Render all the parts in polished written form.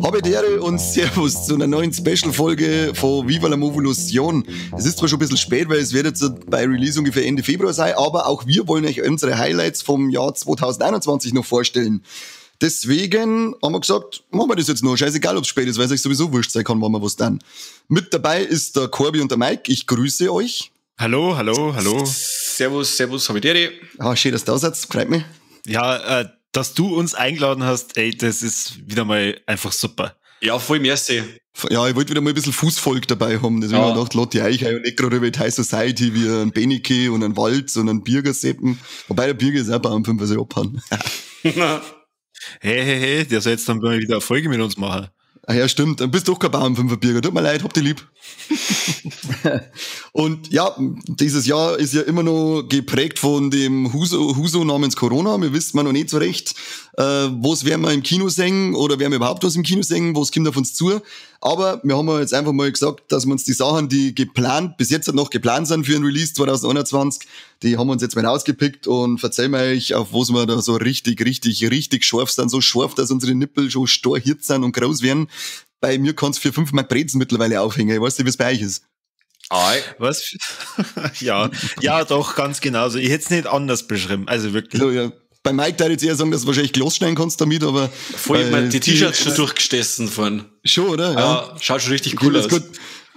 Habedere und Servus zu einer neuen Special-Folge von Viva la Movolution. Es ist zwar schon ein bisschen spät, weil es wird jetzt bei Release ungefähr Ende Februar sein, aber auch wir wollen euch unsere Highlights vom Jahr 2021 noch vorstellen. Deswegen haben wir gesagt, machen wir das jetzt noch. Scheißegal, ob es spät ist, weil es euch sowieso wurscht sein kann, wann wir was dann. Mit dabei ist der Corby und der Mike. Ich grüße euch. Hallo, hallo, hallo. Servus, servus, Habedere. Ah, schön, dass du da seid. Freut mich. Ja, dass du uns eingeladen hast, ey, das ist wieder mal einfach super. Ja, voll merci. Ja, ich wollte wieder mal ein bisschen Fußvolk dabei haben. Deswegen habe ich gedacht, lad die euch ein und nicht gerade über die High Society wie ein Beneke und ein Walz und ein Birger seppen. Wobei der Birger ist auch bei einem 5 sich abhauen. Hey, hey, hey, der soll jetzt dann mal wieder eine Folge mit uns machen. Ah ja, stimmt. Dann bist du doch kein Bauernfünfer Birger. Tut mir leid, hab dich lieb. Und ja, dieses Jahr ist ja immer noch geprägt von dem Huso namens Corona. Wir wissen noch nicht so recht, was werden wir im Kino sehen oder werden wir überhaupt was im Kino sehen, was kommt auf uns zu. Aber wir haben jetzt einfach mal gesagt, dass wir uns die Sachen, die geplant, bis jetzt noch geplant sind für den Release 2021, die haben wir uns jetzt mal rausgepickt und verzeihen wir euch, auf was wir da so richtig, richtig, richtig scharf sind. So scharf, dass unsere Nippel schon storchiert sind und groß werden. Bei mir kannst du für 5 Mark Brezen mittlerweile aufhängen. Ich weiß nicht, wie es bei euch ist. Ei. Was? Ja, ja, doch, ganz genauso. Ich hätte es nicht anders beschrieben. Also wirklich. So, ja. Bei Mike darf ich jetzt eher sagen, dass du wahrscheinlich Glas schneiden kannst damit, aber. Voll, ich die T-Shirts schon durchgestessen von. Schon, oder? Ja. Ja, schaut schon richtig cool aus.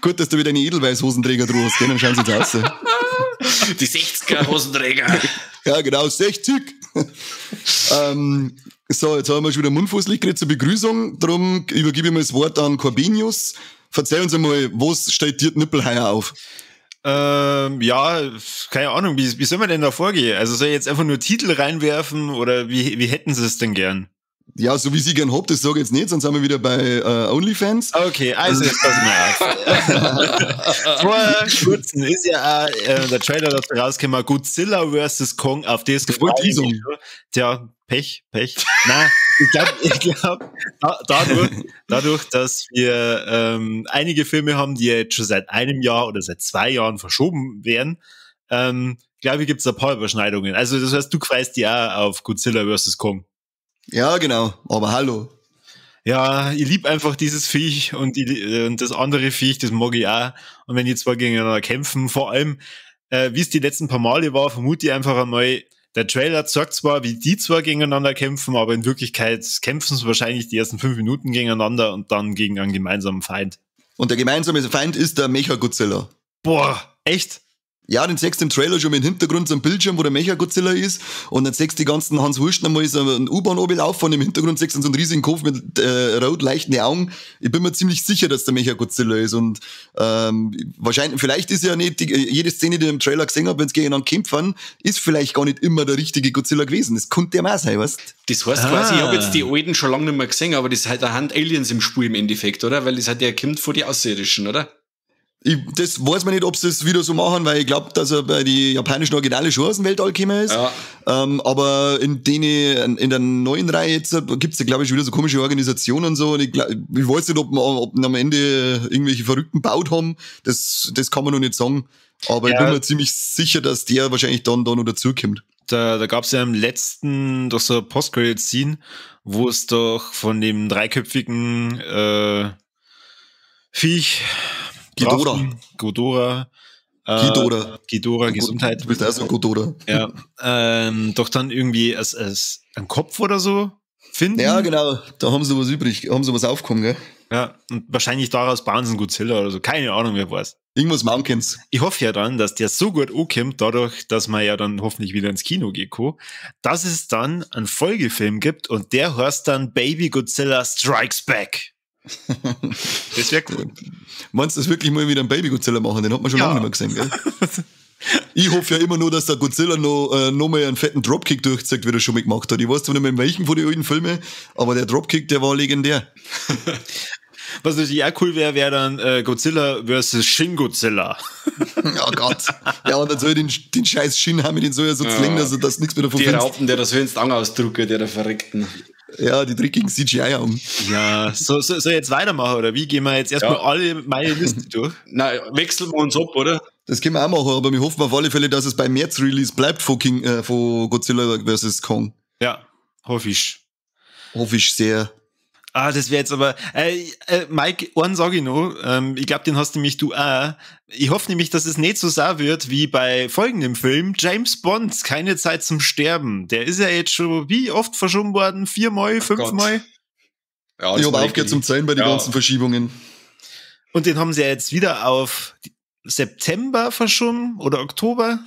Gut, dass du wieder eine Edelweiß-Hosenträger drauf hast, gell? Dann schauen sie jetzt aus. Die 60er-Hosenträger. Ja, genau, 60. So, jetzt haben wir schon wieder mundfußlich geredet zur Begrüßung. Drum übergebe ich mal das Wort an Corbinius. Verzeih uns einmal, was stellt dir die Nippel heuer auf? Ja, keine Ahnung, wie soll man denn da vorgehen? Also soll ich jetzt einfach nur Titel reinwerfen oder wie hätten sie es denn gern? Ja, so wie sie gern habt, das sage ich jetzt nicht, sonst sind wir wieder bei OnlyFans. Okay, also jetzt pass mal auf. Vor kurzem ist ja auch der Trailer dazu rausgekommen, Godzilla vs. Kong, auf das gefreut ich mich. Tja, Pech. Nein, ich glaub, dadurch, dass wir einige Filme haben, die jetzt schon seit einem Jahr oder seit 2 Jahren verschoben werden, glaube ich, gibt's ein paar Überschneidungen. Also das heißt, du freust dich auch auf Godzilla vs. Kong. Ja, genau, aber hallo. Ja, ich lieb einfach dieses Viech und, und das andere Viech, das mag ich auch. Und wenn die zwei gegeneinander kämpfen, vor allem, wie es die letzten paar Male war, vermute ich einfach einmal, der Trailer zeigt zwar, wie die zwei gegeneinander kämpfen, aber in Wirklichkeit kämpfen sie wahrscheinlich die ersten 5 Minuten gegeneinander und dann gegen einen gemeinsamen Feind. Und der gemeinsame Feind ist der Mecha-Godzilla. Boah, echt? Ja, den siehst du im Trailer schon mit dem Hintergrund so ein Bildschirm, wo der Mecha-Godzilla ist. Und dann siehst du die ganzen Hans Wurst einmal so einen U-Bahn runterlaufen und im Hintergrund siehst du so einen riesigen Kopf mit rot leichten Augen. Ich bin mir ziemlich sicher, dass der Mecha-Godzilla ist. Und wahrscheinlich, vielleicht ist ja nicht jede Szene, die ich im Trailer gesehen habe, wenn sie gegeneinander kämpfen, ist vielleicht gar nicht immer der richtige Godzilla gewesen. Das könnte ja auch sein, weißt du? Das heißt quasi, ich habe jetzt die alten schon lange nicht mehr gesehen, aber das ist halt eine Hand Aliens im Spiel im Endeffekt, oder? Weil das hat ja kommt vor die Außerirdischen, oder? Das weiß man nicht, ob sie es wieder so machen, weil ich glaube, dass er bei den japanischen Originale schon aus dem Weltall gekommen ist. Ja. Aber in der neuen Reihe jetzt gibt's ja, glaube ich, schon wieder so komische Organisationen und so. Und ich weiß nicht, ob am Ende irgendwelche Verrückten gebaut haben. Das kann man noch nicht sagen. Aber ja, ich bin mir ziemlich sicher, dass der wahrscheinlich dann da noch dazukommt. Da gab's ja im letzten doch so eine Post-Credit-Scene, wo es doch von dem dreiköpfigen Viech Ghidorah. Ghidorah. Ghidorah. Ghidorah, Gesundheit. Du bist also Ghidorah. Ja. Doch dann irgendwie als ein Kopf oder so finden. Ja, genau. Da haben sie was übrig, haben sie was aufgekommen, gell? Ja, und wahrscheinlich daraus bauen sie einen Godzilla oder so. Keine Ahnung, wer weiß. Irgendwas Mountains. Ich hoffe ja dann, dass der so gut ankommt, dadurch, dass man ja dann hoffentlich wieder ins Kino geht, dass es dann einen Folgefilm gibt und der heißt dann Baby Godzilla Strikes Back. Das wäre cool. Meinst du das wirklich mal wieder einen Baby Godzilla machen? Den hat man schon lange nicht mehr gesehen, gell? Ich hoffe ja immer nur, dass der Godzilla noch mal einen fetten Dropkick durchzieht, wie er schon mal gemacht hat. Ich weiß zwar nicht mehr in welchen von den alten Filmen, aber der Dropkick, der war legendär. Was natürlich auch cool wäre, wäre dann Godzilla vs. Shin Godzilla. Oh Gott. Ja, und dann soll ich den scheiß Shin haben, den soll er so zwingen, dass er das nichts mehr davon Die findest. Raupen, der das ins Auge ausdrucken, der Verreckten. Ja, die dreckigen CGI-Augen. Ja, so jetzt weitermachen, oder wie? Gehen wir jetzt erstmal alle meine Liste durch? Na, wechseln wir uns ab, oder? Das können wir auch machen, aber wir hoffen auf alle Fälle, dass es beim März-Release bleibt von Godzilla vs. Kong. Ja, hoffe ich. Hoffe ich sehr. Ah, das wäre jetzt aber, Mike, einen sag ich noch, ich glaube, den hast nämlich du auch. Ich hoffe nämlich, dass es nicht so sau wird wie bei folgendem Film, James Bond, Keine Zeit zum Sterben. Der ist ja jetzt schon wie oft verschoben worden? 4-mal, 5-mal? Ja, ich habe aufgehört zum Zählen bei den ganzen Verschiebungen. Und den haben sie ja jetzt wieder auf September verschoben oder Oktober.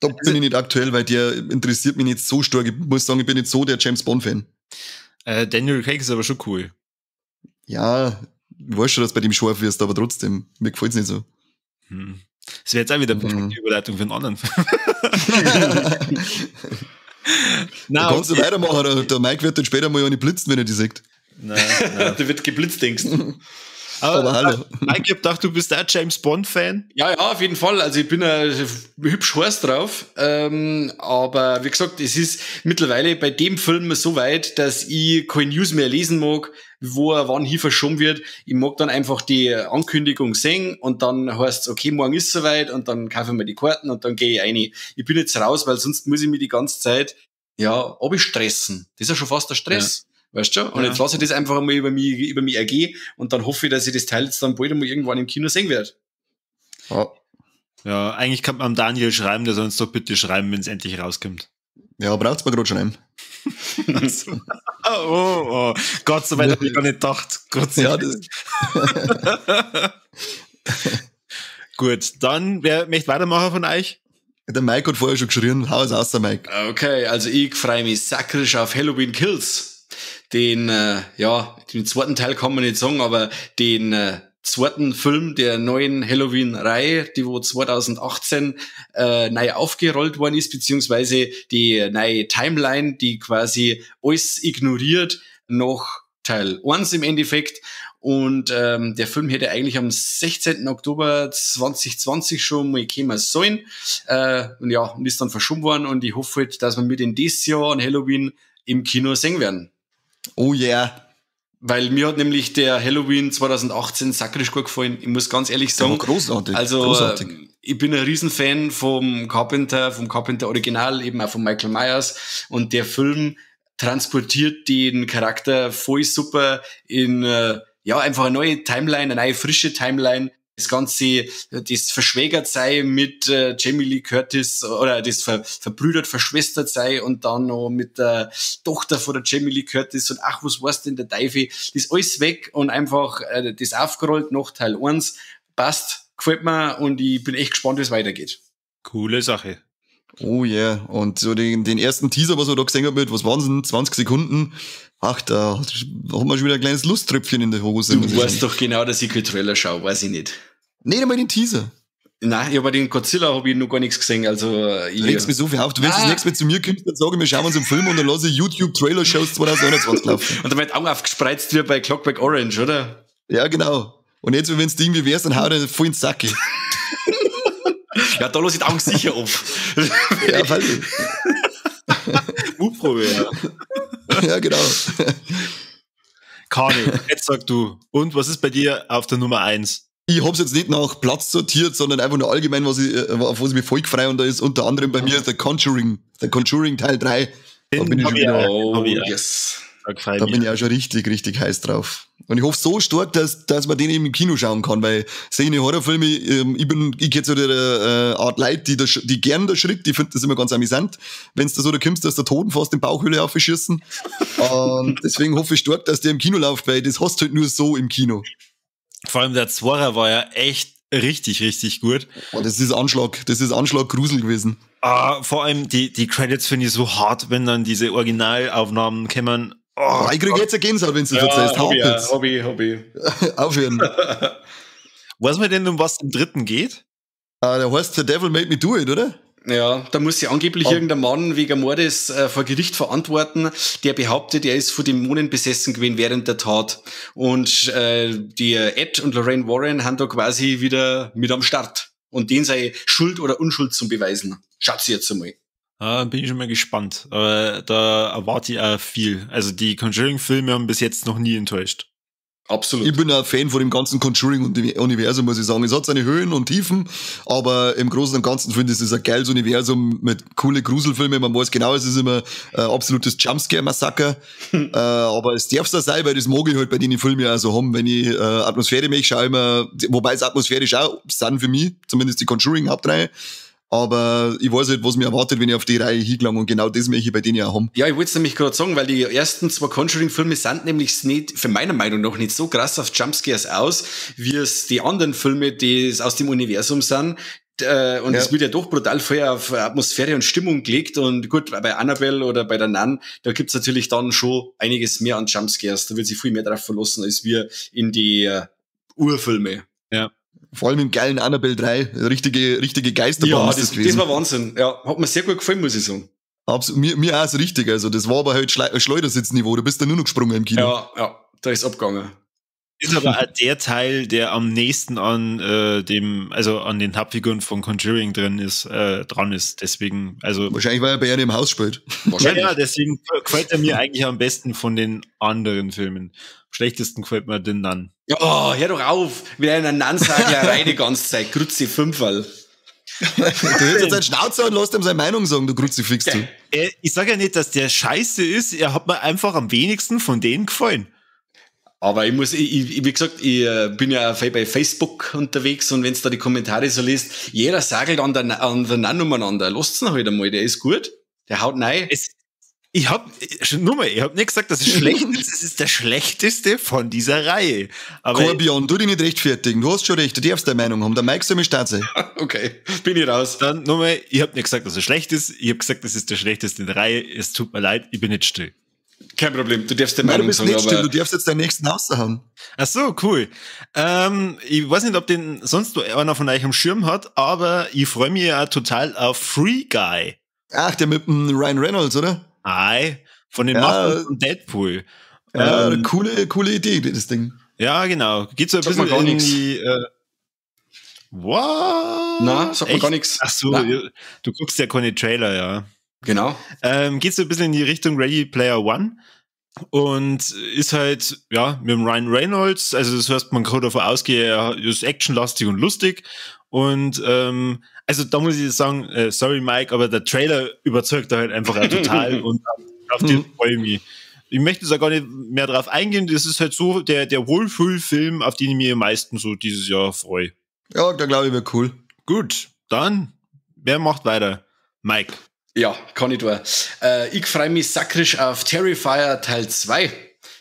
Da bin ich nicht aktuell, weil der interessiert mich nicht so stark. Ich muss sagen, ich bin nicht so der James Bond-Fan. Daniel Craig ist aber schon cool. Ja, ich weiß schon, dass bei dem scharf wirst, aber trotzdem, mir gefällt's nicht so. Das wäre jetzt auch wieder eine perfekte Überleitung für einen anderen Film. Na, da kannst du weitermachen, der Mike wird dann später mal eine blitzen, wenn er die sieht. Nein, nein. Der wird geblitzt, denkst du. Aber hallo. Mike, ich hab gedacht, du bist auch James Bond-Fan. Ja, auf jeden Fall. Also ich bin hübsch heiß drauf. Aber wie gesagt, es ist mittlerweile bei dem Film so weit, dass ich keine News mehr lesen mag, wo er wann hier verschoben wird. Ich mag dann einfach die Ankündigung sehen und dann heißt es, okay, morgen ist soweit und dann kaufe ich mir die Karten und dann gehe ich rein. Ich bin jetzt raus, weil sonst muss ich mich die ganze Zeit, stressen. Das ist ja schon fast der Stress. Ja. Weißt du? Und jetzt lasse ich das einfach einmal über mich ergehen und dann hoffe ich, dass ich das Teil jetzt dann bald einmal irgendwann im Kino sehen werde. Ja. Ja, eigentlich kann man Daniel schreiben, der soll uns doch bitte schreiben, wenn es endlich rauskommt. Ja, braucht's mir gerade schreiben. Oh, Gott, so weit habe ich gar nicht gedacht. Gott sei Dank. Ja, Gut, dann, wer möchte weitermachen von euch? Der Mike hat vorher schon geschrien, hau es aus, der Mike. Okay, also ich freue mich sakrisch auf Halloween Kills. Den, den zweiten Teil kann man nicht sagen, aber den zweiten Film der neuen Halloween-Reihe, die wo 2018 neu aufgerollt worden ist, beziehungsweise die neue Timeline, die quasi alles ignoriert, noch Teil 1 im Endeffekt. Und der Film hätte eigentlich am 16. Oktober 2020 schon mal kommen sollen. Und ist dann verschoben worden. Und ich hoffe halt, dass wir mit in dieses Jahr an Halloween im Kino sehen werden. Oh yeah. Weil mir hat nämlich der Halloween 2018 sakrisch gut gefallen. Ich muss ganz ehrlich sagen. Ja, großartig. Also, großartig. Ich bin ein Riesenfan vom Carpenter Original, eben auch von Michael Myers. Und der Film transportiert den Charakter voll super in, einfach eine neue Timeline, eine neue frische Timeline. Das Ganze, das verschwägert sei mit Jamie Lee Curtis oder das verbrüdert, verschwestert sei und dann noch mit der Tochter von der Jamie Lee Curtis und ach, was war's denn der Teufel? Das ist alles weg und einfach das aufgerollt noch Teil 1. Passt, gefällt mir und ich bin echt gespannt, wie es weitergeht. Coole Sache. Oh yeah. Und so den ersten Teaser, was wir da gesehen haben, mit, was waren denn, 20 Sekunden? Ach, da haben wir schon wieder ein kleines Lusttröpfchen in der Hose. Du weißt doch genau, dass ich keinen Trailer schaue, weiß ich nicht. Nee, einmal den Teaser. Nein, ja, bei den Godzilla habe ich noch gar nichts gesehen. Also, ich regst mich so viel auf. Du, wenn du das nächste Mal zu mir kommst, dann sage ich, wir schauen uns einen Film und dann lasse ich YouTube-Trailer-Shows 2021 laufen. Und dann wird Augen aufgespreizt wie bei Clockwork Orange, oder? Ja, genau. Und jetzt, wenn es irgendwie wärst, dann haut er voll ins Sack. Ja, da lasse ich die Augen sicher auf. Ja, freilich. Mutprobe, ja. Ja, genau. Kani, jetzt sag du. Und was ist bei dir auf der Nummer 1? Ich hab's jetzt nicht nach Platz sortiert, sondern einfach nur allgemein, auf was ich mich voll frei und da ist unter anderem bei mir The Conjuring Teil 3. Da bin ich schon wieder, da bin ich auch schon richtig, richtig heiß drauf. Und ich hoffe so stark, dass man den eben im Kino schauen kann, weil sehe Horrorfilme, ich gehe zu der Art Leute, die gern da schreckt, die finden das immer ganz amüsant, wenn du da so da kommst, dass der Toten fast in Bauchhöhle aufschießen. Und deswegen hoffe ich stark, dass der im Kino läuft, weil das hast du halt nur so im Kino. Vor allem der Zworer war ja echt richtig, richtig gut. Oh, das ist Anschlag Grusel gewesen. Ah, vor allem die Credits finde ich so hart, wenn dann diese Originalaufnahmen kommen. Oh, ich krieg jetzt eine Gänsehaut, wenn du das verzeihst. Hobby. Aufhören. Weiß man denn, um was im dritten geht? Der heißt The Devil Made Me Do It, oder? Ja, da muss sich angeblich irgendein Mann wegen Mordes vor Gericht verantworten, der behauptet, er ist von Dämonen besessen gewesen während der Tat. Und die Ed und Lorraine Warren haben da quasi wieder mit am Start. Und denen sei Schuld oder Unschuld zum Beweisen. Schaut sie jetzt einmal. Ah, bin ich schon mal gespannt. Aber da erwarte ich auch viel. Also die Conjuring-Filme haben bis jetzt noch nie enttäuscht. Absolut. Ich bin ein Fan von dem ganzen Conjuring-Universum, muss ich sagen. Es hat seine Höhen und Tiefen, aber im Großen und Ganzen finde ich, es ist ein geiles Universum mit coole Gruselfilmen. Man weiß genau, es ist immer ein absolutes Jumpscare-Massaker. Aber es darf so sein, weil das mag ich halt bei den Filmen ja so haben. Wenn ich Atmosphäre möchte, schaue ich immer, wobei es atmosphärisch auch sind für mich, zumindest die Conjuring-Hauptreihe. Aber ich weiß halt, was mir erwartet, wenn ich auf die Reihe hingelange, und genau das möchte ich bei denen ja haben. Ja, ich wollte es nämlich gerade sagen, weil die ersten zwei Conjuring-Filme sind nämlich nicht, für meine Meinung nach, nicht so krass auf Jumpscares aus, wie es die anderen Filme, die es aus dem Universum sind. Und es wird ja doch brutal vorher auf Atmosphäre und Stimmung gelegt. Und gut, bei Annabelle oder bei der Nun, da gibt's natürlich dann schon einiges mehr an Jumpscares. Da wird sich viel mehr drauf verlassen, als wir in die Urfilme. Ja. Vor allem im geilen Annabelle 3, richtige Geisterbahn. Ja, das war Wahnsinn. Ja, hat mir sehr gut gefallen, muss ich sagen. Absolut, mir auch so richtig. Also das war aber halt Schleudersitzniveau. Du bist da nur noch gesprungen im Kino. Ja, ja, da ist abgegangen. Ist aber auch der Teil, der am nächsten an an den Hauptfiguren von Conjuring dran ist. Deswegen, also. Wahrscheinlich, weil er bei einem im Haus spielt. Wahrscheinlich. Ja, deswegen gefällt er mir eigentlich am besten von den anderen Filmen. Am schlechtesten gefällt mir den Nun. Ja, hör doch auf! Mit einer Nun-Saglerei die ganze Zeit. Grütze Fünferl. Du hörst jetzt seinen Schnauzer und lässt ihm seine Meinung sagen, du Kruzifix, du. Ich sag ja nicht, dass der scheiße ist, er hat mir einfach am wenigsten von denen gefallen. Aber ich muss, wie gesagt, ich bin ja bei Facebook unterwegs, und wenn's da die Kommentare so liest, jeder sagelt an der Nun umeinander. Lasst's ihn halt einmal, der ist gut, der haut rein. Ich hab nicht gesagt, dass es schlecht ist, es ist der schlechteste von dieser Reihe. Aber Corbion, du dich nicht rechtfertigen, du hast schon recht, du darfst deine Meinung haben, der Mike soll mich stark sein. Okay, bin ich raus. Dann nochmal, ich hab nicht gesagt, dass es schlecht ist, ich hab gesagt, das ist der schlechteste in der Reihe, es tut mir leid, ich bin nicht still. Kein Problem, du darfst deine Meinung du bist sagen, nicht still, du darfst jetzt deinen nächsten raushauen. Ach so, cool. Ich weiß nicht, ob den sonst einer von euch am Schirm hat, aber ich freue mich ja total auf Free Guy. Ach, der mit dem Ryan Reynolds, oder? Ei, von den Machern von Deadpool. Ja, coole Idee, das Ding. Ja, genau. Geht so ein bisschen in die... What? Na, sagt man gar nichts. Ach so, du guckst ja keine Trailer, ja. Genau. Geht so ein bisschen in die Richtung Ready Player One und ist halt, ja, mit dem Ryan Reynolds, also das heißt, man kann davon ausgehen, er ist actionlastig und lustig und also da muss ich sagen, sorry Mike, aber der Trailer überzeugt da halt einfach auch total und auf den freue ich mich. Ich möchte da gar nicht mehr drauf eingehen, das ist halt so der Wohlfühlfilm, auf den ich mich am meisten so dieses Jahr freue. Ja, da glaube ich, wird cool. Gut, dann, wer macht weiter? Mike. Ja, kann ich tun. Ich freue mich sakrisch auf Terrifier Teil 2.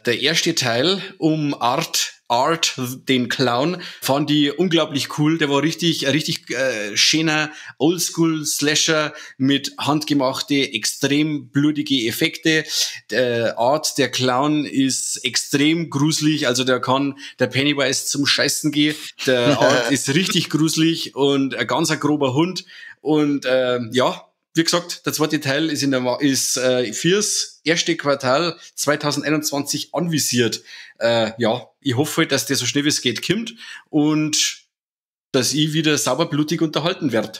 Der erste Teil um Art, den Clown, fand ich unglaublich cool. Der war richtig schöner Oldschool-Slasher mit handgemachte, extrem blutige Effekte. Der Art, der Clown, ist extrem gruselig. Also der kann der Pennywise zum Scheißen gehen. Der Art ist richtig gruselig und ein ganz grober Hund. Und ja, wie gesagt, der zweite Teil ist fürs erste Quartal 2021 anvisiert. Ja, ich hoffe halt, dass der so schnell wie es geht kommt und dass ich wieder sauber blutig unterhalten werde.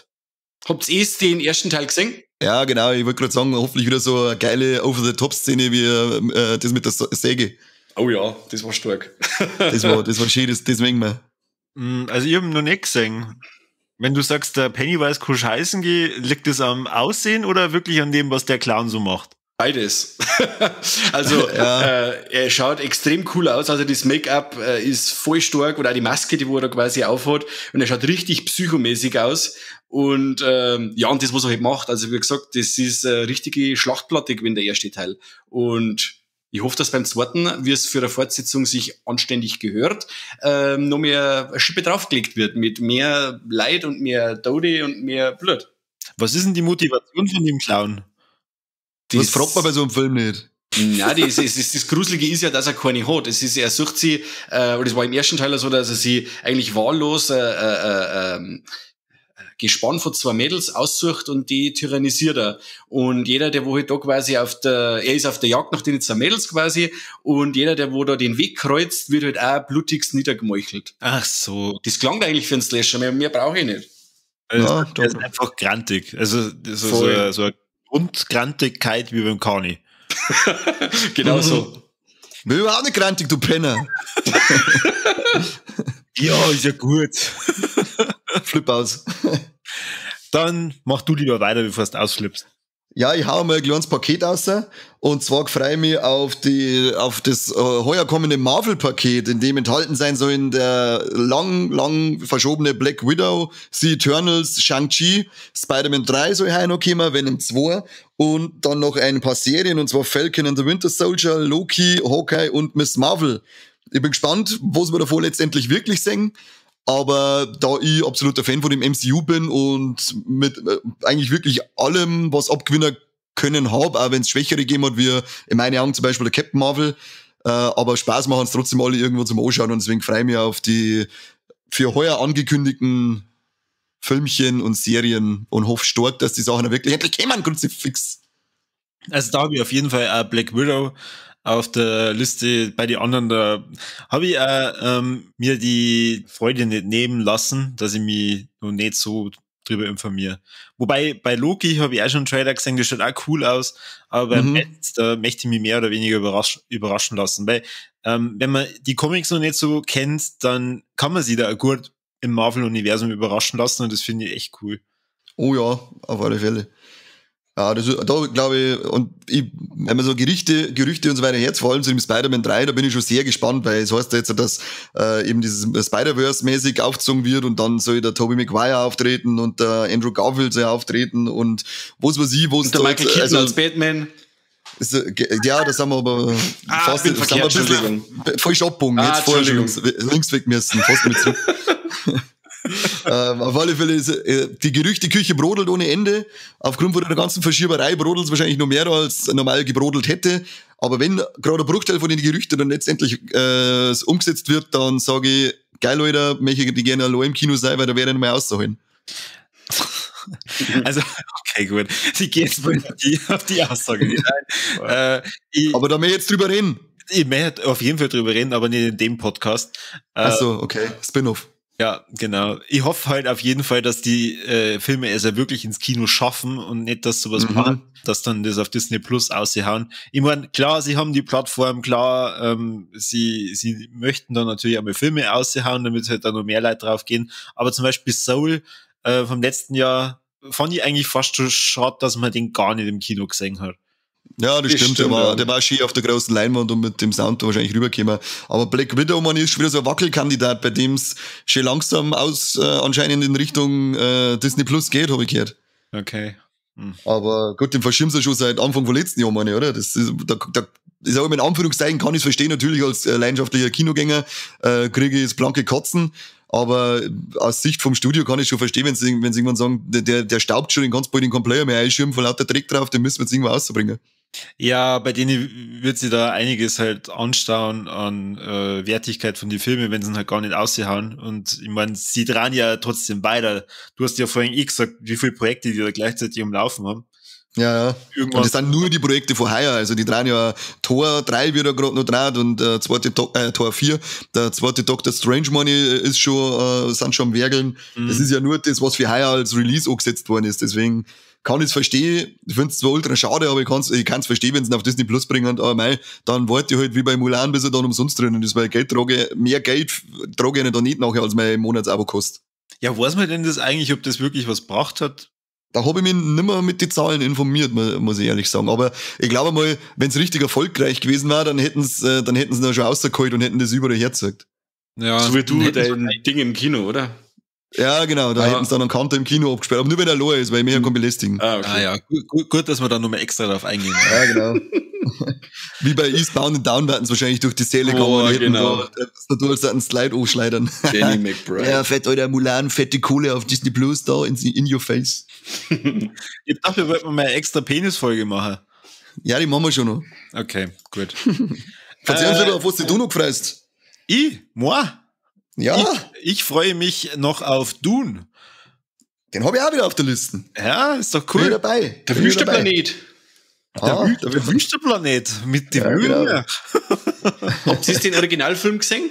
Habt ihr den ersten Teil gesehen? Ja, genau. Ich wollte gerade sagen, hoffentlich wieder so eine geile Over-the-Top-Szene wie das mit der Säge. Oh ja, das war stark. Das war schön, das deswegen mal. Also ich habe ihn noch nicht gesehen. Wenn du sagst, der Pennywise kann scheißen gehen, liegt das am Aussehen oder wirklich an dem, was der Clown so macht? Beides. Also ja. Er schaut extrem cool aus. Also das Make-up ist voll stark oder auch die Maske, die wo er da quasi aufhat. Und er schaut richtig psychomäßig aus. Und ja, und das, was er halt macht. Also wie gesagt, das ist eine richtige Schlachtplatte gewesen, der erste Teil. Und ich hoffe, dass beim zweiten, wie es für eine Fortsetzung sich anständig gehört, noch mehr Schippe draufgelegt wird mit mehr Leid und mehr Tode und mehr Blut. Was ist denn die Motivation von dem Clown? Das fragt man bei so einem Film nicht. Nein, das Gruselige ist ja, dass er keine hat. Es ist, er sucht sie, und es war im ersten Teil so, dass er sie eigentlich wahllos Gespann von zwei Mädels aussucht und die tyrannisiert er. Und jeder, der wo halt da quasi er ist auf der Jagd nach den zwei Mädels quasi und jeder, der wo da den Weg kreuzt, wird halt auch blutigst niedergemeuchelt. Ach so. Das klang eigentlich für einen Slasher, mehr brauche ich nicht. Also ja, der ist einfach grantig. Also das ist so eine Grundgrantigkeit wie beim Kani. Genau so. Bin überhaupt nicht grantig, du Penner. Ja, ist ja gut. Flip aus. Dann mach du lieber weiter, bevor du ausflippst. Ja, ich hau mal ein kleines Paket raus. Und zwar freue ich mich auf das heuer kommende Marvel-Paket, in dem enthalten sein sollen der lang, lang verschobene Black Widow, The Eternals, Shang-Chi, Spider-Man 3 soll heuer noch kommen, Venom 2 und dann noch ein paar Serien, und zwar Falcon and the Winter Soldier, Loki, Hawkeye und Miss Marvel. Ich bin gespannt, was wir davon letztendlich wirklich sehen. Aber da ich absoluter Fan von dem MCU bin und mit eigentlich wirklich allem, was abgewinnen können hab, auch wenn es schwächere gegeben hat, wie in meinen Augen zum Beispiel der Captain Marvel, aber Spaß machen es trotzdem alle irgendwo zum Anschauen und deswegen freue ich mich auf die für heuer angekündigten Filmchen und Serien und hoffe stark, dass die Sachen wirklich endlich kommen, Kruzifix. Also da habe ich auf jeden Fall auch Black Widow auf der Liste. Bei den anderen, da habe ich auch mir die Freude nicht nehmen lassen, dass ich mich noch nicht so drüber informiere. Wobei, bei Loki habe ich auch schon einen Trailer gesehen, der schaut auch cool aus, aber beim Rest, da möchte ich mich mehr oder weniger überraschen lassen, weil wenn man die Comics noch nicht so kennt, dann kann man sich da auch gut im Marvel-Universum überraschen lassen und das finde ich echt cool. Oh ja, auf alle Fälle. Ja, das, da glaube ich, und ich, wenn man so Gerüchte und so weiter herz, vor allem zu dem Spider-Man 3, da bin ich schon sehr gespannt, weil es heißt ja jetzt, dass eben dieses Spider-Verse-mäßig aufgezogen wird und dann soll der Tobey Maguire auftreten und der Andrew Garfield soll auftreten und was weiß ich, was und der Michael Keaton als Batman. Ist, ja, da sind wir aber fast sind wir ein bisschen falsch abgebogen, jetzt vorher schon links weg müssen, fast mit zurück. Auf alle Fälle ist die Gerüchteküche brodelt ohne Ende. Aufgrund von der ganzen Verschieberei brodelt es wahrscheinlich noch mehr, als normal gebrodelt hätte. Aber wenn gerade ein Bruchteil von den Gerüchten dann letztendlich umgesetzt wird, dann sage ich, geil, Leute, möchte ich gerne allein im Kino sein, weil da wäre ich nicht mehr auszuholen. Also, okay, gut. Sie gehen jetzt mal auf die Aussage nicht ein. Aber da möchte ich jetzt drüber reden. Ich möchte auf jeden Fall drüber reden, aber nicht in dem Podcast. Ach so, okay. Spin-off. Ja, genau. Ich hoffe halt auf jeden Fall, dass die Filme es ja wirklich ins Kino schaffen und nicht, dass sowas machen, dass dann das auf Disney Plus aushauen. Ich meine, klar, sie haben die Plattform, klar, sie möchten dann natürlich auch mal Filme aushauen, damit halt da noch mehr Leute drauf gehen. Aber zum Beispiel Soul vom letzten Jahr fand ich eigentlich fast schon schade, dass man den gar nicht im Kino gesehen hat. Ja, das stimmt. Der war schön auf der großen Leinwand und mit dem Sound da wahrscheinlich rübergekommen. Aber Black Widow, man, ist schon wieder so ein Wackelkandidat, bei dem es schon langsam aus anscheinend in Richtung Disney Plus geht, habe ich gehört. Okay. Hm. Aber gut, den verschieben sie schon seit Anfang vom letzten Jahr, meine ich, oder? Das ist, da ich sage immer in Anführungszeichen, kann ich es verstehen, natürlich als leidenschaftlicher Kinogänger kriege ich das blanke Kotzen. Aber aus Sicht vom Studio kann ich schon verstehen, wenn sie irgendwann sagen, der staubt schon, den kannst du bald in keinen Player mehr einschirmen, von lauter Dreck drauf, den müssen wir jetzt irgendwo rauszubringen. Ja, bei denen wird sich da einiges halt anstauen an Wertigkeit von den Filmen, wenn sie halt gar nicht aushauen. Und ich meine, sie dran ja trotzdem weiter. Du hast ja vorhin eh gesagt, wie viele Projekte die da gleichzeitig am Laufen haben. Ja, ja. Irgendwann. Und das sind nur die Projekte von heuer. Also die drehen ja Tor 3 wird ja gerade noch dreht und zweite Tor 4. Der zweite Doctor Strange Money ist schon, sind schon am Werkeln. Mhm. Das ist ja nur das, was für heuer als Release angesetzt worden ist. Deswegen kann ich es verstehen. Ich finde es zwar ultra schade, aber ich kann's verstehen, wenn sie ihn auf Disney Plus bringen. Aber mei, dann warte ich halt wie bei Mulan, bis er dann umsonst drin ist, weil Geld trage, mehr Geld trage ich dann nicht nachher, als mein Monatsabo kostet. Ja, weiß man denn das eigentlich, ob das wirklich was gebracht hat? Da habe ich mich nimmer mit den Zahlen informiert, muss ich ehrlich sagen. Aber ich glaube mal, wenn es richtig erfolgreich gewesen wäre, dann hätten sie noch schon rausgeholt und hätten das überall hergezeigt. Ja, so wie du dein Ding im Kino, oder? Ja, genau, da hätten sie dann einen Kanter im Kino abgesperrt. Aber nur wenn er allein ist, weil ich mich ja kann belästigen. Ah, okay. Ah ja, gut, dass wir da nochmal extra darauf eingehen. Ja, genau. Wie bei Eastbound and Down werden sie wahrscheinlich durch die Säle kommen und hätten da einen Slide anschleudern. Danny McBride. Ja, fett, Alter, Mulan, fette Kohle auf Disney Plus da in your face. Ich dachte, wir wollten mal eine extra Penisfolge machen. Ja, die machen wir schon noch. Okay, gut. Verzeih uns lieber, auf was du noch gefreust. Ich? Moi? Ja. Ich freue mich noch auf Dune. Den hab ich auch wieder auf der Liste. Ja, ist doch cool. Bin ich dabei. Der Wüstenplanet. Der Wüstenplanet mit dem ja, genau. Habt ihr den Originalfilm gesehen?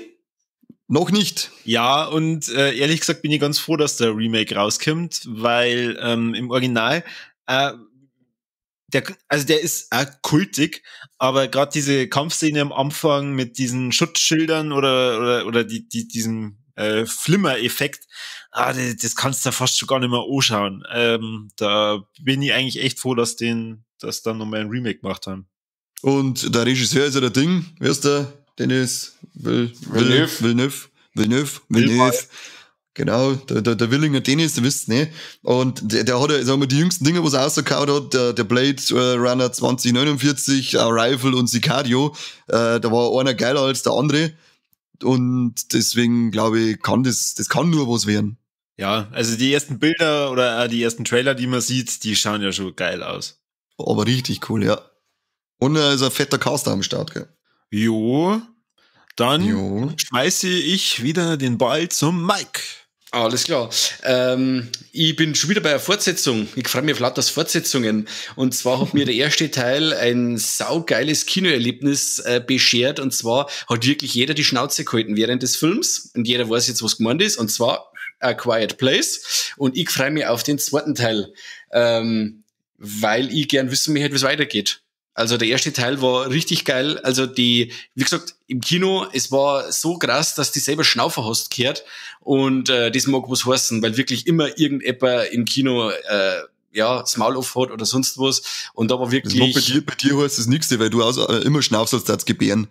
Noch nicht. Ja, und ehrlich gesagt bin ich ganz froh, dass der Remake rauskommt, weil im Original der ist auch kultig, aber gerade diese Kampfszene am Anfang mit diesen Schutzschildern oder diesem Flimmer-Effekt, das kannst du fast schon gar nicht mehr anschauen. Da bin ich eigentlich echt froh, dass dass dann nochmal ein Remake gemacht haben. Und der Regisseur ist ja der Ding, wer ist der? Dennis Villeneuve. Genau, der Willinger Dennis, der wisst, ne? Und der hat ja, sagen wir, die jüngsten Dinge, was er rausgehauen hat, der Blade Runner 2049, Arrival und Sicario, da war einer geiler als der andere. Und deswegen, glaube ich, kann das kann nur was werden. Ja, also die ersten Bilder oder die ersten Trailer, die man sieht, die schauen ja schon geil aus. Aber richtig cool, ja. Und er ist ein fetter Caster am Start, gell? Jo, dann schmeiße ich wieder den Ball zum Mike. Alles klar. Ich bin schon wieder bei einer Fortsetzung. Ich freue mich auf lauter Fortsetzungen. Und zwar hat mir der erste Teil ein saugeiles Kinoerlebnis beschert. Und zwar hat wirklich jeder die Schnauze gehalten während des Films. Und jeder weiß jetzt, was gemeint ist. Und zwar A Quiet Place. Und ich freue mich auf den zweiten Teil, weil ich gern wissen möchte, wie es weitergeht. Also der erste Teil war richtig geil. Also wie gesagt, im Kino, es war so krass, dass die selber Schnaufer hast gehört. Und das mag was heißen, weil wirklich immer irgendjemand im Kino das Maul auf hat oder sonst was. Und da war wirklich... Das bei dir heißt das nichts, weil du immer schnaufst, als das gebären.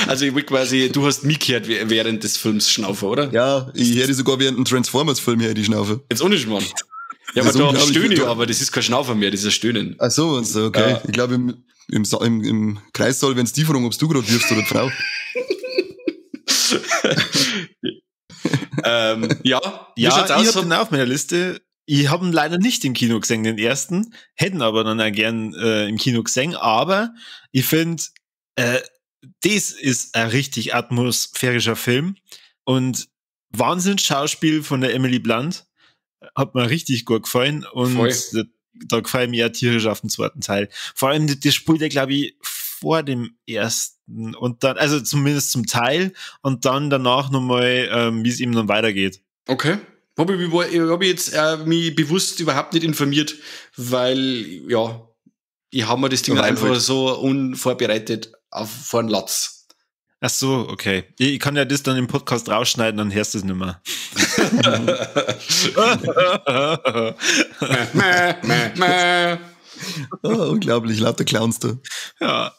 Also ich will quasi, du hast mich gehört während des Films Schnaufer, oder? Ja, ich höre sogar während einem Transformers-Film her die Schnaufe. Jetzt ohne Schmarrn. Ja, aber da stöhne ich, aber das ist kein Schnaufer mehr, das ist ein Stöhnen. Ach so, okay. Ja. Ich glaube, im Kreissaal, wenn es die fragen, ob du gerade wirfst oder die Frau. Ja, ich hab den auf meiner Liste. Ich habe ihn leider nicht im Kino gesehen, den ersten. Hätten aber dann auch gern im Kino gesehen. Aber ich finde, das ist ein richtig atmosphärischer Film. Und Wahnsinns-Schauspiel von der Emily Blunt. Hat mir richtig gut gefallen und da gefällt mir ja tierisch auf den zweiten Teil. Vor allem, das spielt ja, glaube ich, vor dem ersten und dann, also zumindest zum Teil und dann danach nochmal, wie es ihm dann weitergeht. Okay. Hab ich jetzt mich bewusst überhaupt nicht informiert, weil, ja, ich habe mir das Ding einfach so unvorbereitet vor den Latz. Ach so, okay. Ich kann ja das dann im Podcast rausschneiden, dann hörst du es nicht mehr. Oh, unglaublich, lauter Clowns da. Ja.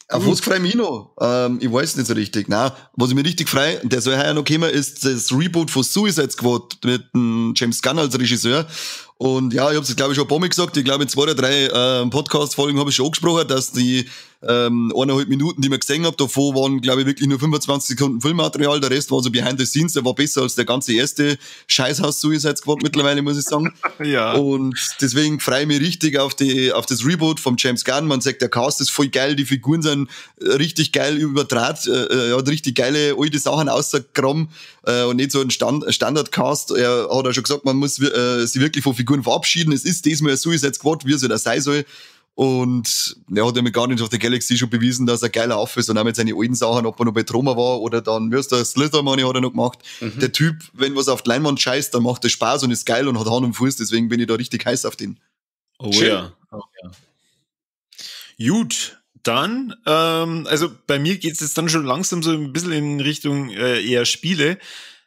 Auf was freu ich mich noch? Ich weiß nicht so richtig. Nein, was ich mir richtig freu, der soll heuer noch kommen, ist das Reboot von Suicide Squad mit dem James Gunn als Regisseur. Und ja, ich hab's, glaube ich, schon ein paar Mal gesagt. Ich glaube, in 2 oder 3 Podcast-Folgen habe ich schon angesprochen, dass die 1,5 Minuten, die man gesehen hab, davor waren, glaube ich, wirklich nur 25 Sekunden Filmmaterial. Der Rest war so behind the scenes. Der war besser als der ganze erste Scheißhaus Suicide Squad mittlerweile, muss ich sagen. Ja. Und deswegen freue ich mich richtig auf das Reboot vom James Gunn. Man sagt, der Cast ist voll geil, die Figuren sind richtig geil überdraht, er hat richtig geile alte Sachen rausgekramt, und nicht so ein Standard-Cast. Er hat auch schon gesagt, man muss sich wirklich von Figuren verabschieden. Es ist diesmal ein Suicide Squad, wie es halt auch sein soll. Und er hat ja mit Guardians of the Galaxy schon bewiesen, dass er geiler Affe ist und auch mit seinen alten Sachen, ob er noch bei Troma war oder dann Mr. Slitherman hat er noch gemacht. Mhm. Der Typ, wenn was auf die Leinwand scheißt, dann macht das Spaß und ist geil und hat Hand und Fuß, deswegen bin ich da richtig heiß auf den. Oh schön. Ja. Oh ja. Gut, dann, also bei mir geht's jetzt dann schon langsam so ein bisschen in Richtung eher Spiele.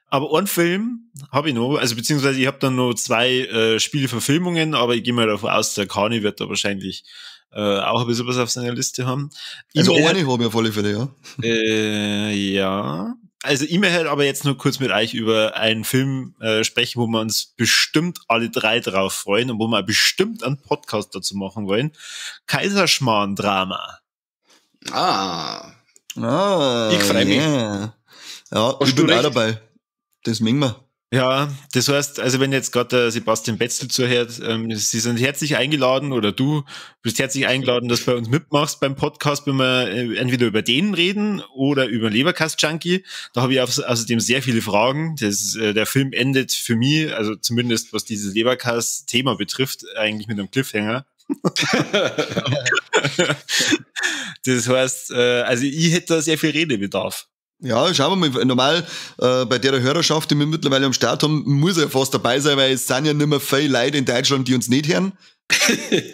Aber einen Film habe ich noch, also beziehungsweise ich habe dann noch 2 Spieleverfilmungen, aber ich gehe mal davon aus, der Kani wird da wahrscheinlich auch ein bisschen was auf seiner Liste haben. Also eine habe ich auf alle Fälle, ja. Ja. Also ich möchte aber jetzt nur kurz mit euch über einen Film sprechen, wo wir uns bestimmt alle 3 drauf freuen und wo wir bestimmt einen Podcast dazu machen wollen. Kaiserschmarrn-Drama. Ah. Ich freue mich. Yeah. Ja, ich bin auch dabei. Das mengen wir. Ja, das heißt, also wenn jetzt gerade der Sebastian Betzel zuhört, Sie sind herzlich eingeladen oder du bist herzlich eingeladen, dass du bei uns mitmachst beim Podcast, wenn wir entweder über den reden oder über Leberkast-Junkie. Da habe ich außerdem sehr viele Fragen. Der Film endet für mich, also zumindest was dieses Leberkast-Thema betrifft, eigentlich mit einem Cliffhanger. Das heißt, also ich hätte da sehr viel Redebedarf. Ja, schauen wir mal. Normal, bei der Hörerschaft, die wir mittlerweile am Start haben, muss er fast dabei sein, weil es sind ja nicht mehr viele Leute in Deutschland, die uns nicht hören.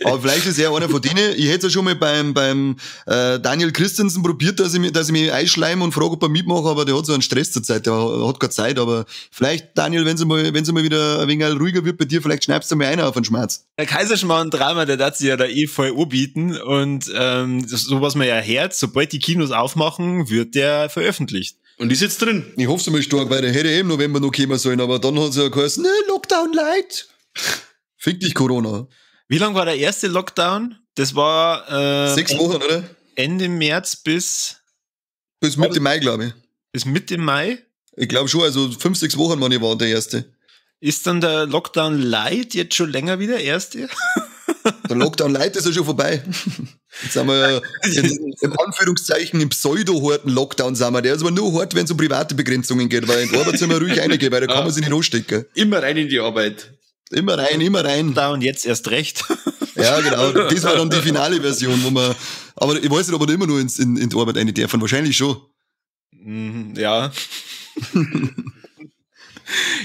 Aber vielleicht ist er einer von denen. Ich hätte es ja schon mal beim Daniel Christensen probiert, dass ich mich einschleime und frage, ob er mitmacht, aber der hat so einen Stress zur Zeit, der hat keine Zeit. Aber vielleicht, Daniel, wenn es mal wieder ein wenig ruhiger wird bei dir, vielleicht schneidest du mal einer auf den Schmerz. Der Kaiserschmarrn-Drama, der darf sich ja da eh voll anbieten und so was man ja hört, sobald die Kinos aufmachen, wird der veröffentlicht. Und ist jetzt drin. Ich hoffe es mal stark, weil der hätte eh im November noch kommen sollen, aber dann hat es ja geheißen, ne, Lockdown light. Fick dich, Corona. Wie lang war der erste Lockdown? Das war 6 Wochen, oder? Ende März bis Mitte Mai, glaube ich. Bis Mitte Mai? Ich glaube schon, also 5, 6 Wochen war der erste. Ist dann der Lockdown Light jetzt schon länger wieder erste? Der Lockdown Light ist ja schon vorbei. Jetzt sind wir in Anführungszeichen im pseudo-harten Lockdown sind wir. Der ist aber nur hart, wenn es um private Begrenzungen geht, weil in die Arbeit sind wir ruhig reingehen, weil da kann man sich nicht anstecken. Immer rein in die Arbeit. Immer rein, immer rein. Da und jetzt erst recht. Ja, genau. Das war dann die finale Version, wo man, aber ich weiß nicht, ob man immer nur in die Arbeit rein dürfen. Wahrscheinlich schon. Ja.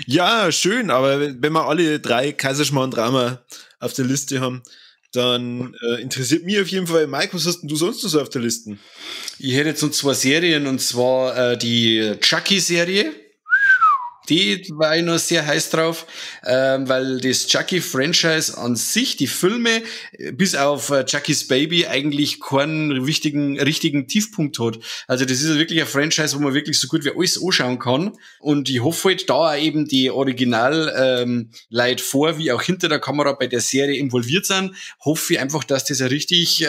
Ja, schön, aber wenn wir alle 3 Kaiserschmarrn-Drama auf der Liste haben, dann interessiert mich auf jeden Fall, Mike, was hast denn du sonst noch so auf der Liste? Ich hätte jetzt noch 2 Serien, und zwar die Chucky-Serie. Die war ich noch sehr heiß drauf, weil das Chucky-Franchise an sich, die Filme, bis auf Chucky's Baby eigentlich keinen richtigen Tiefpunkt hat. Also das ist ja wirklich ein Franchise, wo man wirklich so gut wie alles anschauen kann. Und ich hoffe halt, da eben die Original Leute vor, wie auch hinter der Kamera bei der Serie involviert sind, hoffe ich einfach, dass das ein richtig,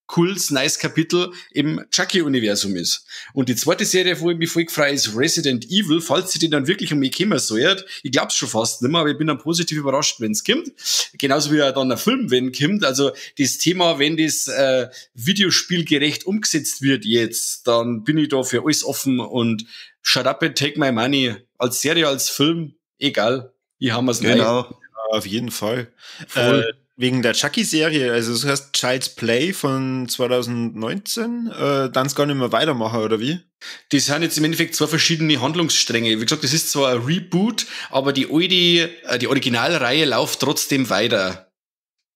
cooles, nice Kapitel im Chucky-Universum ist. Und die zweite Serie, wo ich mich voll gefreut, ist Resident Evil, falls sie die dann wirklich um mich kümmern sollen. Ich glaub's schon fast nicht mehr, aber ich bin dann positiv überrascht, wenn's kommt. Genauso wie auch dann ein Film, wenn kommt. Also das Thema, wenn das videospielgerecht umgesetzt wird jetzt, dann bin ich da für alles offen und shut up and take my money. Als Serie, als Film, egal. Ich hab mir's Genau. Ja, auf jeden Fall. Voll. Wegen der Chucky-Serie, also das heißt Child's Play von 2019, dann gar nicht mehr weitermachen, oder wie? Das sind jetzt im Endeffekt 2 verschiedene Handlungsstränge. Wie gesagt, das ist zwar ein Reboot, aber die Originalreihe läuft trotzdem weiter.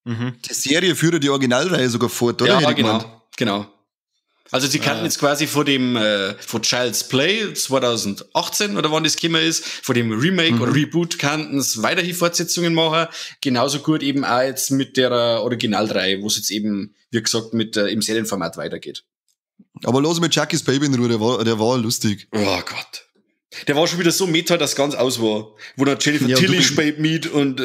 Mhm. Die Serie führt die Originalreihe sogar fort, oder? Ja, genau. Also sie kannten jetzt quasi vor dem vor Child's Play 2018 oder wann das gekommen ist, vor dem Remake oder Reboot kannten es weiterhin Fortsetzungen machen. Genauso gut eben auch jetzt mit der Originalreihe, wo es jetzt eben, wie gesagt, mit im Serienformat weitergeht. Aber los mit Chucky's Baby in Ruhe, der war lustig. Oh Gott. Der war schon wieder so meta, dass ganz aus war. Wo dann Jennifer Tilly spielt mit und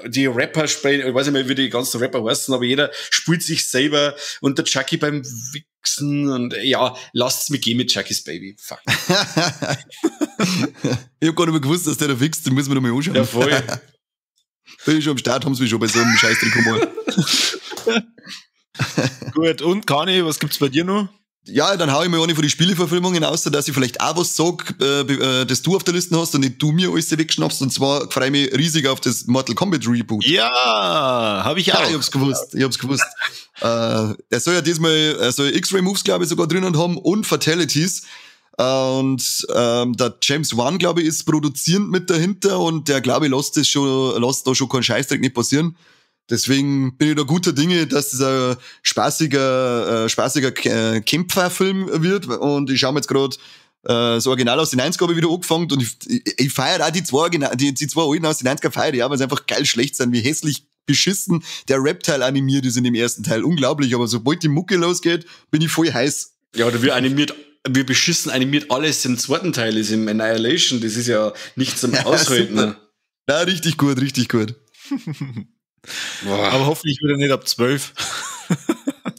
die Rapper spielen, ich weiß nicht mehr, wie die ganzen Rapper heißen, aber jeder spielt sich selber und der Chucky beim Wichsen und ja, lasst's mich gehen mit Chucky's Baby. Fuck. Ich hab gar nicht mehr gewusst, dass der da wichst, den müssen wir noch mal anschauen. Ja, voll. Bin ich schon am Start, haben sie mich schon bei so einem Scheißdreck gekommen. Gut, und Kani, was gibt's bei dir noch? Ja, dann hau ich mir eine von die Spieleverfilmungen aus, dass ich vielleicht auch was sag, das du auf der Liste hast und nicht du mir alles wegschnappst. Und zwar freue ich mich riesig auf das Mortal Kombat Reboot. Ja, hab ich auch. Ja, ich hab's gewusst. Er soll ja diesmal, soll X-Ray Moves, glaube ich, sogar drinnen haben und Fatalities. Und der James Wan, glaube ich, ist produzierend mit dahinter und der, glaube ich, lässt da schon keinen Scheißdreck nicht passieren. Deswegen bin ich da guter Dinge, dass das ein spaßiger Kämpferfilm wird. Und ich schaue mir jetzt gerade das Original aus den 90er wieder angefangen und ich feiere auch die zwei alten aus den 90er feiere ich auch, weil sie einfach geil schlecht sind, wie hässlich beschissen der Reptile animiert ist in dem ersten Teil. Unglaublich, aber sobald die Mucke losgeht, bin ich voll heiß. Ja, oder wie beschissen animiert alles im zweiten Teil ist, im Annihilation. Das ist ja nicht zum Aushalten. Ne? Na, richtig gut, richtig gut. Boah. Aber hoffentlich wieder nicht ab 12.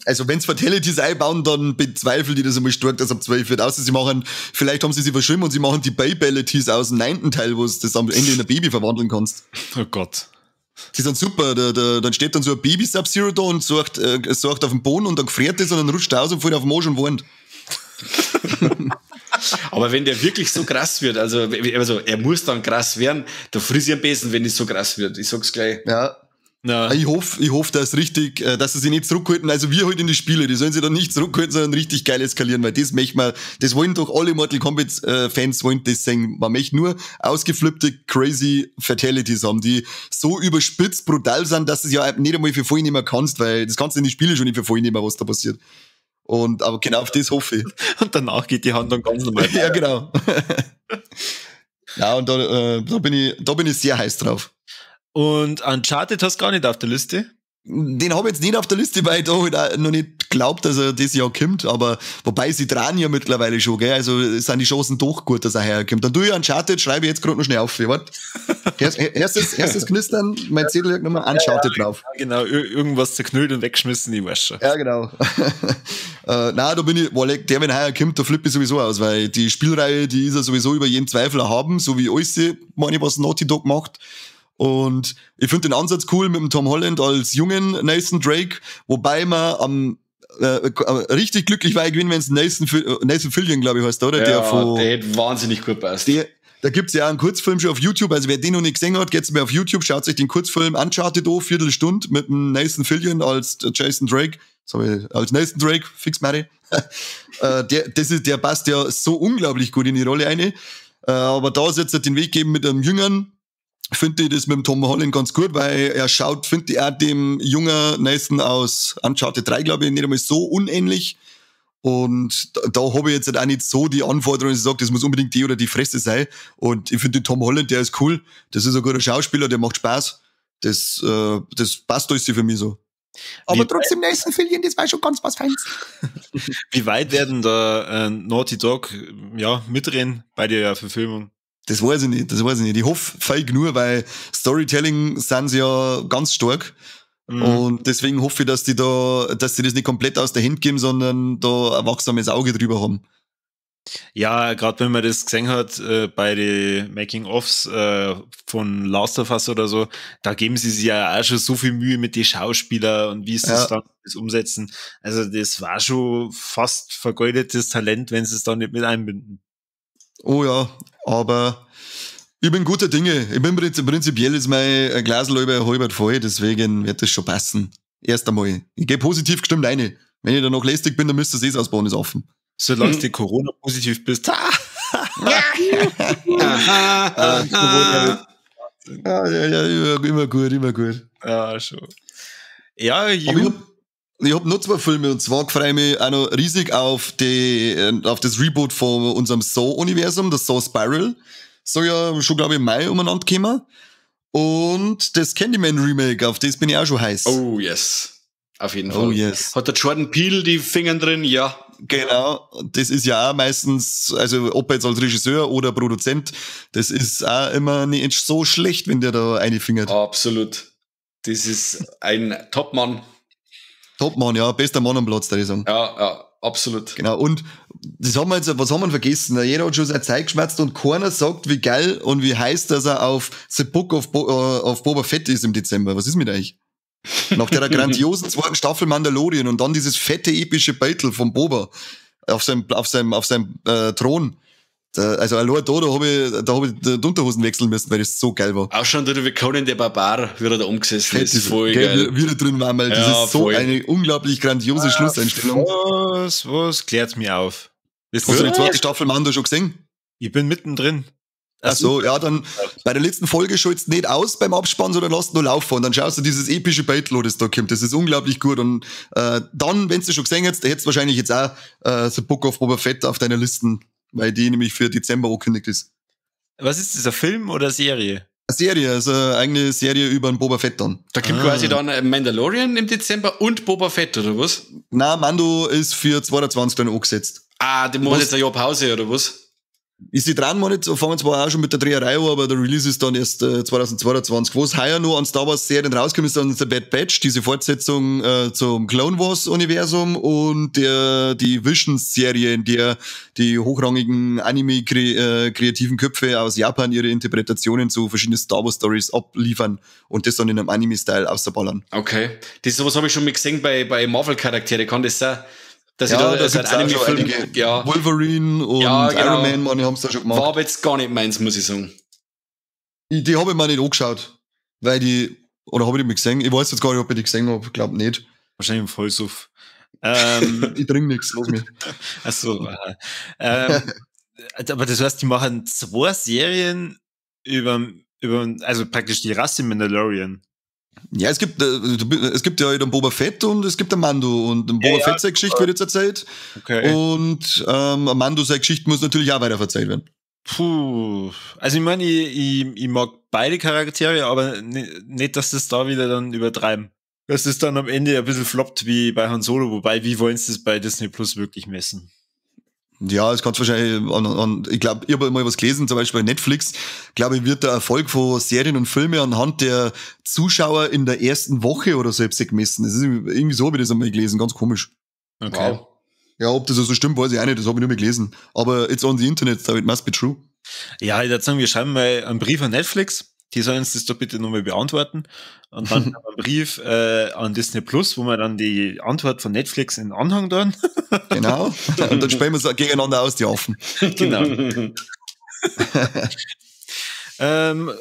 Also wenn's Fatalities einbauen, dann bezweifle ich das einmal stark, dass ab 12 wird. Außer sie machen, vielleicht haben sie sich verschrieben und sie machen die Babalities aus dem 9. Teil, wo du das am Ende in ein Baby verwandeln kannst. Oh Gott. Die sind super. Dann steht dann so ein Baby Sub-Zero da und sorgt auf den Boden und dann gefriert es und dann rutscht er aus und fällt auf den Arsch und weint. Aber wenn der wirklich so krass wird, also er muss dann krass werden, da friss ich am besten, wenn es so krass wird. Ich sag's gleich. Ja. Ja. Ich hoffe, dass richtig, dass sie sich nicht zurückhalten, also wir halt in die Spiele, die sollen sich dann nicht zurückhalten, sondern richtig geil eskalieren, weil das möchte man, das wollen doch alle Mortal Kombat Fans wollen das sehen. Man möchte nur ausgeflippte, crazy Fatalities haben, die so überspitzt brutal sind, dass du es ja nicht einmal für voll nehmen kannst, weil das kannst du in die Spiele schon nicht für voll nehmen, was da passiert. Und, aber genau auf das hoffe ich. Und danach geht die Hand dann ganz normal. Ja, genau. Ja, und da bin ich sehr heiß drauf. Und Uncharted hast du gar nicht auf der Liste? Den habe ich jetzt nicht auf der Liste, weil ich da halt auch noch nicht glaubt, dass er das Jahr kommt, aber wobei sie dran ja mittlerweile schon, gell? Also sind die Chancen doch gut, dass er herkommt. Dann tue ich Uncharted, schreibe ich jetzt gerade noch schnell auf. Warte. Erstes Knistern, mein Zettel hat nochmal Uncharted drauf. Ja, genau, irgendwas zerknüllt und weggeschmissen, ich weiß schon. Ja, genau. Nein, da bin ich, weil der, wenn heuer kommt, da flippe ich sowieso aus, weil die Spielreihe, die ist ja sowieso über jeden Zweifel erhaben, so wie alles, meine ich, was Naughty Dog macht. Und ich finde den Ansatz cool mit dem Tom Holland als jungen Nathan Drake, wobei man am richtig glücklich war, wenn es Nathan Fillion, glaube ich, heißt, oder? Ja, der hat wahnsinnig gut passt. Da gibt's ja auch einen Kurzfilm schon auf YouTube, also wer den noch nicht gesehen hat, geht's mir auf YouTube, schaut sich den Kurzfilm Uncharted an, Viertelstunde, mit dem Nathan Fillion als Jason Drake, sorry, als Nathan Drake, fix Mary. Der passt ja so unglaublich gut in die Rolle rein. Aber da ist jetzt den Weg geben mit einem Jüngeren, finde ich das mit dem Tom Holland ganz gut, weil er schaut, finde ich auch dem jungen Nathan aus Uncharted 3, glaube ich, nicht einmal so unähnlich. Und da habe ich jetzt halt auch nicht so die Anforderung, dass ich sage, das muss unbedingt die oder die Fresse sein. Und ich finde den Tom Holland, der ist cool. Das ist ein guter Schauspieler, der macht Spaß. Das passt alles für mich so. Aber trotzdem Nathan Fillion, das war schon ganz was Feines. Wie weit werden da Naughty Dog ja, mitreden bei der Verfilmung? Das weiß ich nicht, Ich hoffe, feig nur, weil Storytelling sind sie ja ganz stark. Mhm. Und deswegen hoffe ich, dass die das nicht komplett aus der Hand geben, sondern da ein wachsames Auge drüber haben. Ja, gerade wenn man das gesehen hat, bei den Making-ofs von Last of Us oder so, da geben sie sich ja auch schon so viel Mühe mit den Schauspielern und wie sie das dann das umsetzen. Also das war schon fast vergeudetes Talent, wenn sie es dann nicht mit einbinden. Oh ja, aber ich bin guter Dinge. Ich bin prinzipiell ist mein Glasl über halb voll, deswegen wird das schon passen. Erst einmal. Ich gehe positiv gestimmt rein. Wenn ich dann noch lästig bin, dann müsst ihr es ausbauen, ist offen. Solange du Corona positiv bist. Ja, immer gut, immer gut. Ja, schon. Ja, ich hab noch zwei Filme, und zwar freue ich mich auch noch riesig auf das Reboot von unserem Saw-Universum, das Saw Spiral. Soll ja schon, glaube ich, im Mai umeinander kommen. Und das Candyman Remake, auf das bin ich auch schon heiß. Oh, yes. Auf jeden Fall. Oh, yes. Hat der Jordan Peele die Finger drin? Ja. Genau. Das ist ja auch meistens, also ob jetzt als Regisseur oder Produzent, das ist auch immer nicht so schlecht, wenn der da eine fingert. Absolut. Das ist ein Top-Mann. Top-Mann, ja. Bester Mann am Platz, würde ich sagen. Ja, ja, absolut. Genau. Und das haben wir jetzt, was haben wir vergessen? Jeder hat schon seine Zeit geschmerzt und keiner sagt, wie geil und wie heiß, dass er auf The Book of Boba Fett ist im Dezember. Was ist mit euch? Nach der grandiosen zweiten Staffel Mandalorian und dann dieses fette epische Beutel vom Boba auf seinem Thron. Also allein da habe ich die Unterhosen wechseln müssen, weil das so geil war. Auch schon wie Conan der Barbar, wie er da umgesessen ist. Voll geil. Wie er drin war, weil das ist so voll. Eine unglaublich grandiose Schlusseinstellung. Was klärt mir auf? Hast du die zweite Staffel Mando schon gesehen? Ich bin mittendrin. Ach so, ja, dann bei der letzten Folge schaltest du nicht aus beim Abspann, sondern lässt nur laufen und dann schaust du dieses epische Battle, das da kommt. Das ist unglaublich gut. Und dann, wenn du schon gesehen hättest, hättest du wahrscheinlich jetzt auch The Book of Boba Fett auf deiner Liste, weil die nämlich für Dezember angekündigt ist. Was ist das, ein Film oder Serie? Eine Serie, also eine eigene Serie über den Boba Fett dann. Da kommt quasi dann Mandalorian im Dezember und Boba Fett, oder was? Nein, Mando ist für 22 dann angesetzt. Ah, die machen jetzt ein Jahr Pause, oder was? Ist sie dran, man nicht, fangen zwar auch schon mit der Dreherei an, aber der Release ist dann erst 2022. Was heuer noch an Star Wars Serien rauskommt, ist dann The Bad Batch, diese Fortsetzung zum Clone Wars Universum und die Visions Serie, in der die hochrangigen Anime-kreativen Köpfe aus Japan ihre Interpretationen zu verschiedenen Star Wars Stories abliefern und das dann in einem Anime-Style auszuballern. Okay. Das sowas habe ich schon mal gesehen bei Marvel-Charaktere, kann das sein? Dass ja, ich da, da gibt's auch schon einige. Ja. Wolverine und Ja, genau. Iron Man, manche haben's da schon gemacht. War aber jetzt gar nicht meins, muss ich sagen. Die habe ich mir nicht angeschaut, weil die, oder habe ich die mal gesehen? Ich weiß jetzt gar nicht, ob ich die gesehen habe, glaub nicht. Wahrscheinlich im Vollsuff. Ich trinke nichts, lass mich. Ach so, aha. Aber das heißt, die machen 2 Serien über, also praktisch die Rasse Mandalorian. Ja, es gibt ja den Boba Fett und es gibt den Mando. Und den Boba Fett seine Geschichte wird jetzt erzählt. Okay. Und Mando seine Geschichte muss natürlich auch weiter erzählt werden. Puh. Also ich meine, ich mag beide Charaktere, aber nicht, dass das da wieder dann übertreiben. Dass das dann am Ende ein bisschen floppt wie bei Han Solo. Wobei, wie wollen sie das bei Disney Plus wirklich messen? Ja, das kannst du wahrscheinlich ich glaube, ich habe mal was gelesen, zum Beispiel bei Netflix, glaube ich, wird der Erfolg von Serien und Filmen anhand der Zuschauer in der ersten Woche oder so gemessen. Das ist irgendwie so, habe ich das einmal gelesen, ganz komisch. Okay. Wow. Ja, ob das so stimmt, weiß ich auch nicht, das habe ich nur mal gelesen. Aber it's on the internet, so it must be true. Ja, ich würde sagen, wir schreiben mal einen Brief an Netflix. Die sollen uns das doch bitte nochmal beantworten. Und dann einen Brief an Disney Plus, wo wir dann die Antwort von Netflix in den Anhang tun. Genau. Und dann spielen wir es gegeneinander aus, die Affen. Genau.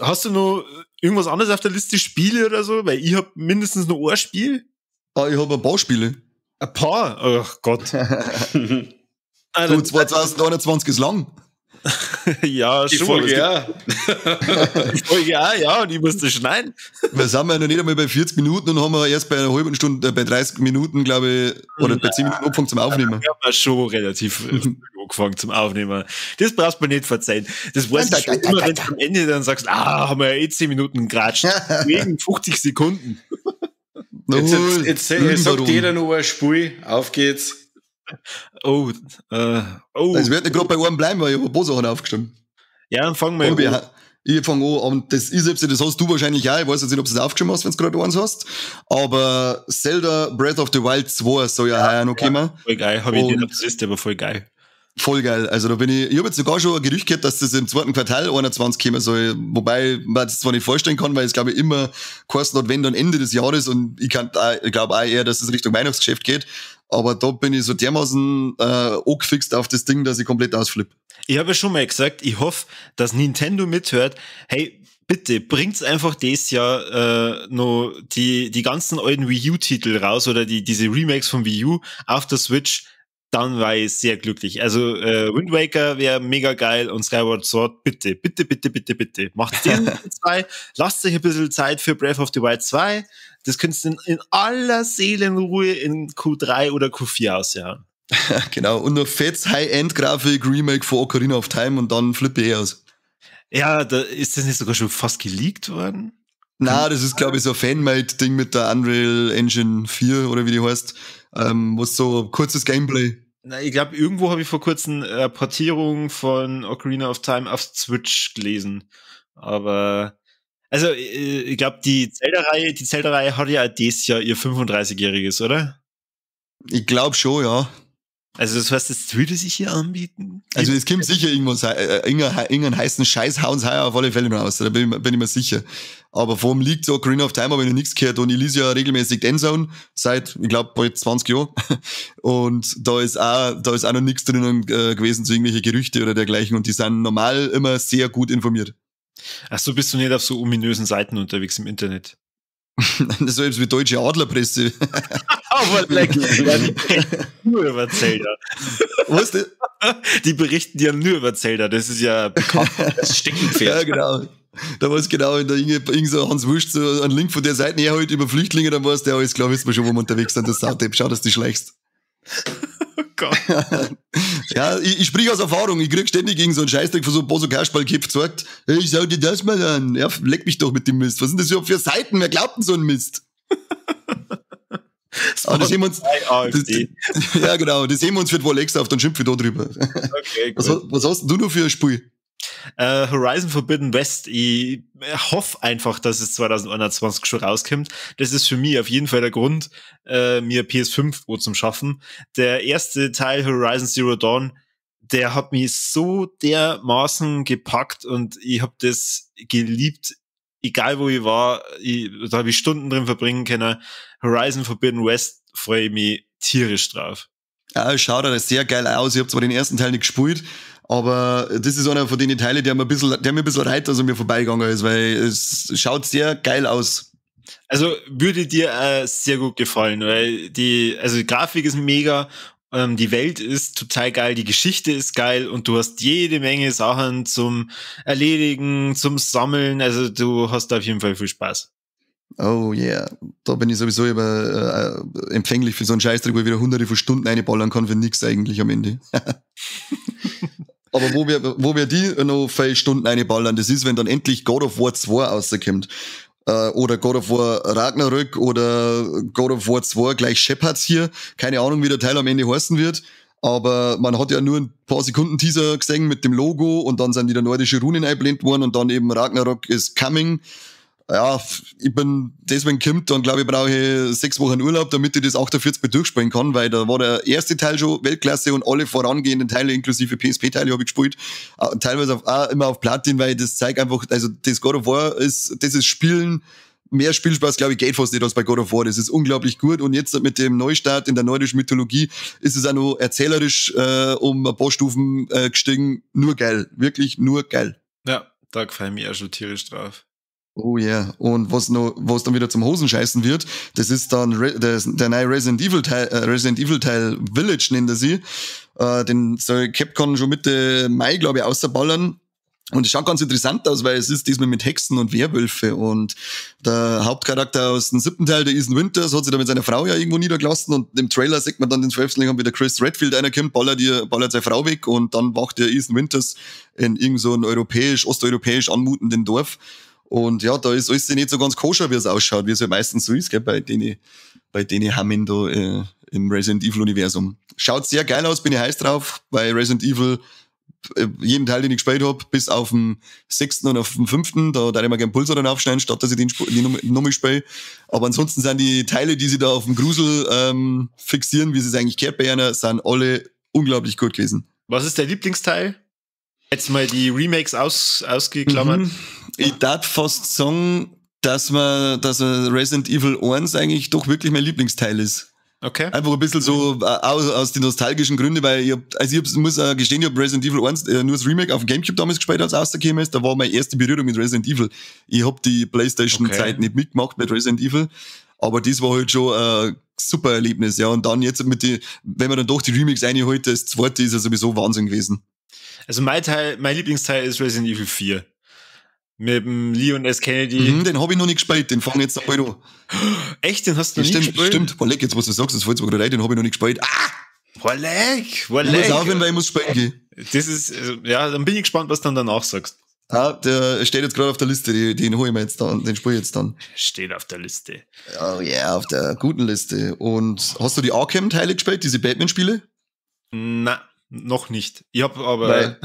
Hast du noch irgendwas anderes auf der Liste? Spiele oder so? Weil ich hab mindestens noch ein Spiel. Ah, ich hab ein paar Spiele. Ein paar? Oh Gott. Du, 2021 ist lang. Ja, Die schon. Folge, ja. Die Folge auch, ja, und ich musste schneiden. Wir sind ja noch nicht einmal bei 40 Minuten und haben wir erst bei einer halben Stunde, bei 30 Minuten, glaube ich, oder bei 10 Minuten angefangen zum Aufnehmen. Wir haben schon relativ früh angefangen zum Aufnehmen. Das brauchst du mir nicht verzeihen. Das weiß ich schon immer, wenn du am Ende dann sagst, haben wir ja eh 10 Minuten geratscht. Wegen 50 Sekunden. Jetzt sagt jeder noch ein Spiel. Auf geht's. Oh. Also, wir werden gerade bei einem bleiben, weil ich habe ein paar Sachen aufgeschrieben. Ja, dann fangen wir an. Ich fange an, und das ist jetzt, das hast du wahrscheinlich auch, ich weiß jetzt nicht, ob du das aufgeschrieben hast, wenn du gerade eins hast, aber Zelda Breath of the Wild 2 soll ja heuer noch kommen. Voll geil, habe ich nicht auf der Liste, aber voll geil. Voll geil, also da bin ich habe jetzt sogar schon ein Gerücht gehört, dass das im zweiten Quartal 21 kommen soll, wobei man das zwar nicht vorstellen kann, weil es glaube ich immer geheißen hat, wenn dann Ende des Jahres, und ich glaube auch eher, dass es Richtung Weihnachtsgeschäft geht, aber da bin ich so dermaßen angefixt auf das Ding, dass ich komplett ausflippe. Ich habe ja schon mal gesagt, ich hoffe, dass Nintendo mithört, hey, bitte, bringt's einfach dieses Jahr noch die ganzen alten Wii U-Titel raus oder diese Remakes von Wii U auf der Switch, dann war ich sehr glücklich. Also Wind Waker wäre mega geil und Skyward Sword, bitte, bitte, bitte, bitte, bitte. Macht den 2, lasst euch ein bisschen Zeit für Breath of the Wild 2. Das könnt ihr in aller Seelenruhe in Q3 oder Q4 ausjahren. Genau, und noch fetz High-End-Grafik, Remake von Ocarina of Time und dann flippe ich aus. Ja, da ist das nicht sogar schon fast geleakt worden? Na, das ist, glaube ich, so ein Fanmade-Ding mit der Unreal Engine 4 oder wie die heißt, was so kurzes Gameplay. Na, ich glaube, irgendwo habe ich vor kurzem Portierung von Ocarina of Time auf Switch gelesen. Aber also ich glaube, die Zelda-Reihe hat ja dieses Jahr ihr 35-jähriges, oder? Ich glaube schon, ja. Also das heißt, das würde sich hier anbieten? Also es kommt sicher irgendwas, irgendeinen heißen Scheiß hauen sie heuer auf alle Fälle noch aus, da bin ich mir sicher. Aber vor dem liegt so Ocarina of Time habe ich noch nichts gehört und ich lese ja regelmäßig die Endzone seit, ich glaube, bald 20 Jahren. Und da ist auch noch nichts drinnen gewesen zu irgendwelche Gerüchte oder dergleichen und die sind normal immer sehr gut informiert. Ach so, bist du nicht auf so ominösen Seiten unterwegs im Internet? Das ist so etwas wie deutsche Adlerpresse. Aber leck, die berichten nur über Zelda. Was denn? Die berichten ja nur über Zelda, das ist ja bekannt. Das Steckenpferd. Ja, genau. Da weiß genau, wenn da irgend so Hans Wurst so einen Link von der Seite herholt über Flüchtlinge, dann weiß der, alles klar, wissen wir schon, wo wir unterwegs sind, das Saudepp, schau, dass du schleichst. Oh Gott. Ja, ich sprich aus Erfahrung, ich krieg ständig irgend so einen Scheißdreck von so einem Boso Kasperlkipf gezeigt. Hey, ich schau dir das mal an. Ja, leck mich doch mit dem Mist. Was sind das überhaupt für Seiten? Wer glaubt denn so einen Mist? Aber das sehen wir uns, das, ja, genau, das sehen wir uns für die Wolle auf, dann schimpfe ich da drüber. Okay, was hast du noch für ein Spiel? Horizon Forbidden West, ich hoffe einfach, dass es 2021 schon rauskommt. Das ist für mich auf jeden Fall der Grund, mir PS5 wo zum Schaffen. Der erste Teil Horizon Zero Dawn, der hat mich so dermaßen gepackt und ich habe das geliebt, egal wo ich war, da habe ich Stunden drin verbringen können. Horizon Forbidden West, freue ich mich tierisch drauf. Ja, schaut auch sehr geil aus. Ich habe zwar den ersten Teil nicht gespielt, aber das ist einer von den Teilen, der mir ein bisschen reizt, dass er mir vorbeigegangen ist, weil es schaut sehr geil aus. Also würde dir sehr gut gefallen, weil die Grafik ist mega, die Welt ist total geil, die Geschichte ist geil und du hast jede Menge Sachen zum Erledigen, zum Sammeln, also du hast da auf jeden Fall viel Spaß. Oh yeah, da bin ich sowieso immer empfänglich für so einen Scheißdreck, wo ich wieder hunderte von Stunden reinballern kann für nix eigentlich am Ende. Aber wo wir die noch 4 Stunden reinballern, das ist, wenn dann endlich God of War 2 rauskommt. Oder God of War Ragnarök oder God of War 2 gleich Shepherds hier. Keine Ahnung, wie der Teil am Ende heißen wird. Aber man hat ja nur ein paar Sekunden Teaser gesehen mit dem Logo und dann sind wieder nordische Runen eingeblendet worden und dann eben Ragnarok is coming. Ja, ich bin deswegen kommt, dann glaube ich, brauche ich 6 Wochen Urlaub, damit ich das 48 durchspielen kann, weil da war der erste Teil schon Weltklasse und alle vorangehenden Teile, inklusive PSP-Teile, habe ich gespielt. Teilweise auch immer auf Platin, weil das zeigt einfach, also das God of War ist, das ist Spielen, mehr Spielspaß, glaube ich, geht fast nicht als bei God of War. Das ist unglaublich gut. Und jetzt mit dem Neustart in der nordischen Mythologie ist es auch noch erzählerisch um ein paar Stufen gestiegen. Nur geil. Wirklich nur geil. Ja, da freue ich mich auch schon tierisch drauf. Oh yeah. Und was dann wieder zum Hosenscheißen wird, das ist dann der neue Resident Evil Teil Village nennt er sie. Den soll Capcom schon Mitte Mai, glaube ich, außerballern. Und es schaut ganz interessant aus, weil es ist diesmal mit Hexen und Werwölfe und der Hauptcharakter aus dem 7. Teil, der Ethan Winters, hat sich da mit seiner Frau ja irgendwo niedergelassen und im Trailer sieht man dann den Veröffentlichung, wie der Chris Redfield einer kommt, ballert seine Frau weg und dann wacht der Ethan Winters in irgend so einem osteuropäisch anmutenden Dorf. Und ja, da ist alles nicht so ganz koscher, wie es ausschaut, wie es ja meistens so ist, gell, bei denen Hammen da im Resident Evil Universum. Schaut sehr geil aus, bin ich heiß drauf, bei Resident Evil jeden Teil, den ich gespielt hab, bis auf den 6. und auf den 5., da darf ich mir gerne Pulsar dann aufschneiden, statt dass ich den nochmal spiele. Aber ansonsten sind die Teile, die sie da auf dem Grusel fixieren, wie sie es eigentlich gehört bei einer, sind alle unglaublich gut gewesen. Was ist der Lieblingsteil? Jetzt mal die Remakes ausgeklammert. Mhm. Ich darf fast sagen, dass Resident Evil 1 eigentlich doch wirklich mein Lieblingsteil ist. Okay. Einfach ein bisschen so aus den nostalgischen Gründen, weil ich muss gestehen, ich hab Resident Evil 1 nur das Remake auf dem Gamecube damals gespielt, als es rausgekommen ist. Da war meine erste Berührung mit Resident Evil. Ich hab die PlayStation-Zeit nicht mitgemacht mit Resident Evil, aber das war halt schon ein super Erlebnis, ja. Und dann jetzt wenn man dann doch die Remakes reinholt, das zweite ist ja sowieso Wahnsinn gewesen. Also mein Lieblingsteil ist Resident Evil 4. Mit dem Leon S. Kennedy. Mhm, den habe ich noch nicht gespielt, den fange ich jetzt bald an. Echt, den hast du noch nicht gespielt? Stimmt, boah, leck, jetzt was du sagst, das fällt mir gerade rein, den habe ich noch nicht gespielt. Ah! Boah, leck. Ich muss aufhören, weil ich muss spielen gehen. Das ist, ja, dann bin ich gespannt, was du dann danach sagst. Ah, der steht jetzt gerade auf der Liste, den hole ich mir jetzt dann, den spiele ich jetzt dann. Steht auf der Liste. Oh yeah, auf der guten Liste. Und hast du die Arkham-Teile gespielt, diese Batman-Spiele? Na. Noch nicht. Ich habe aber,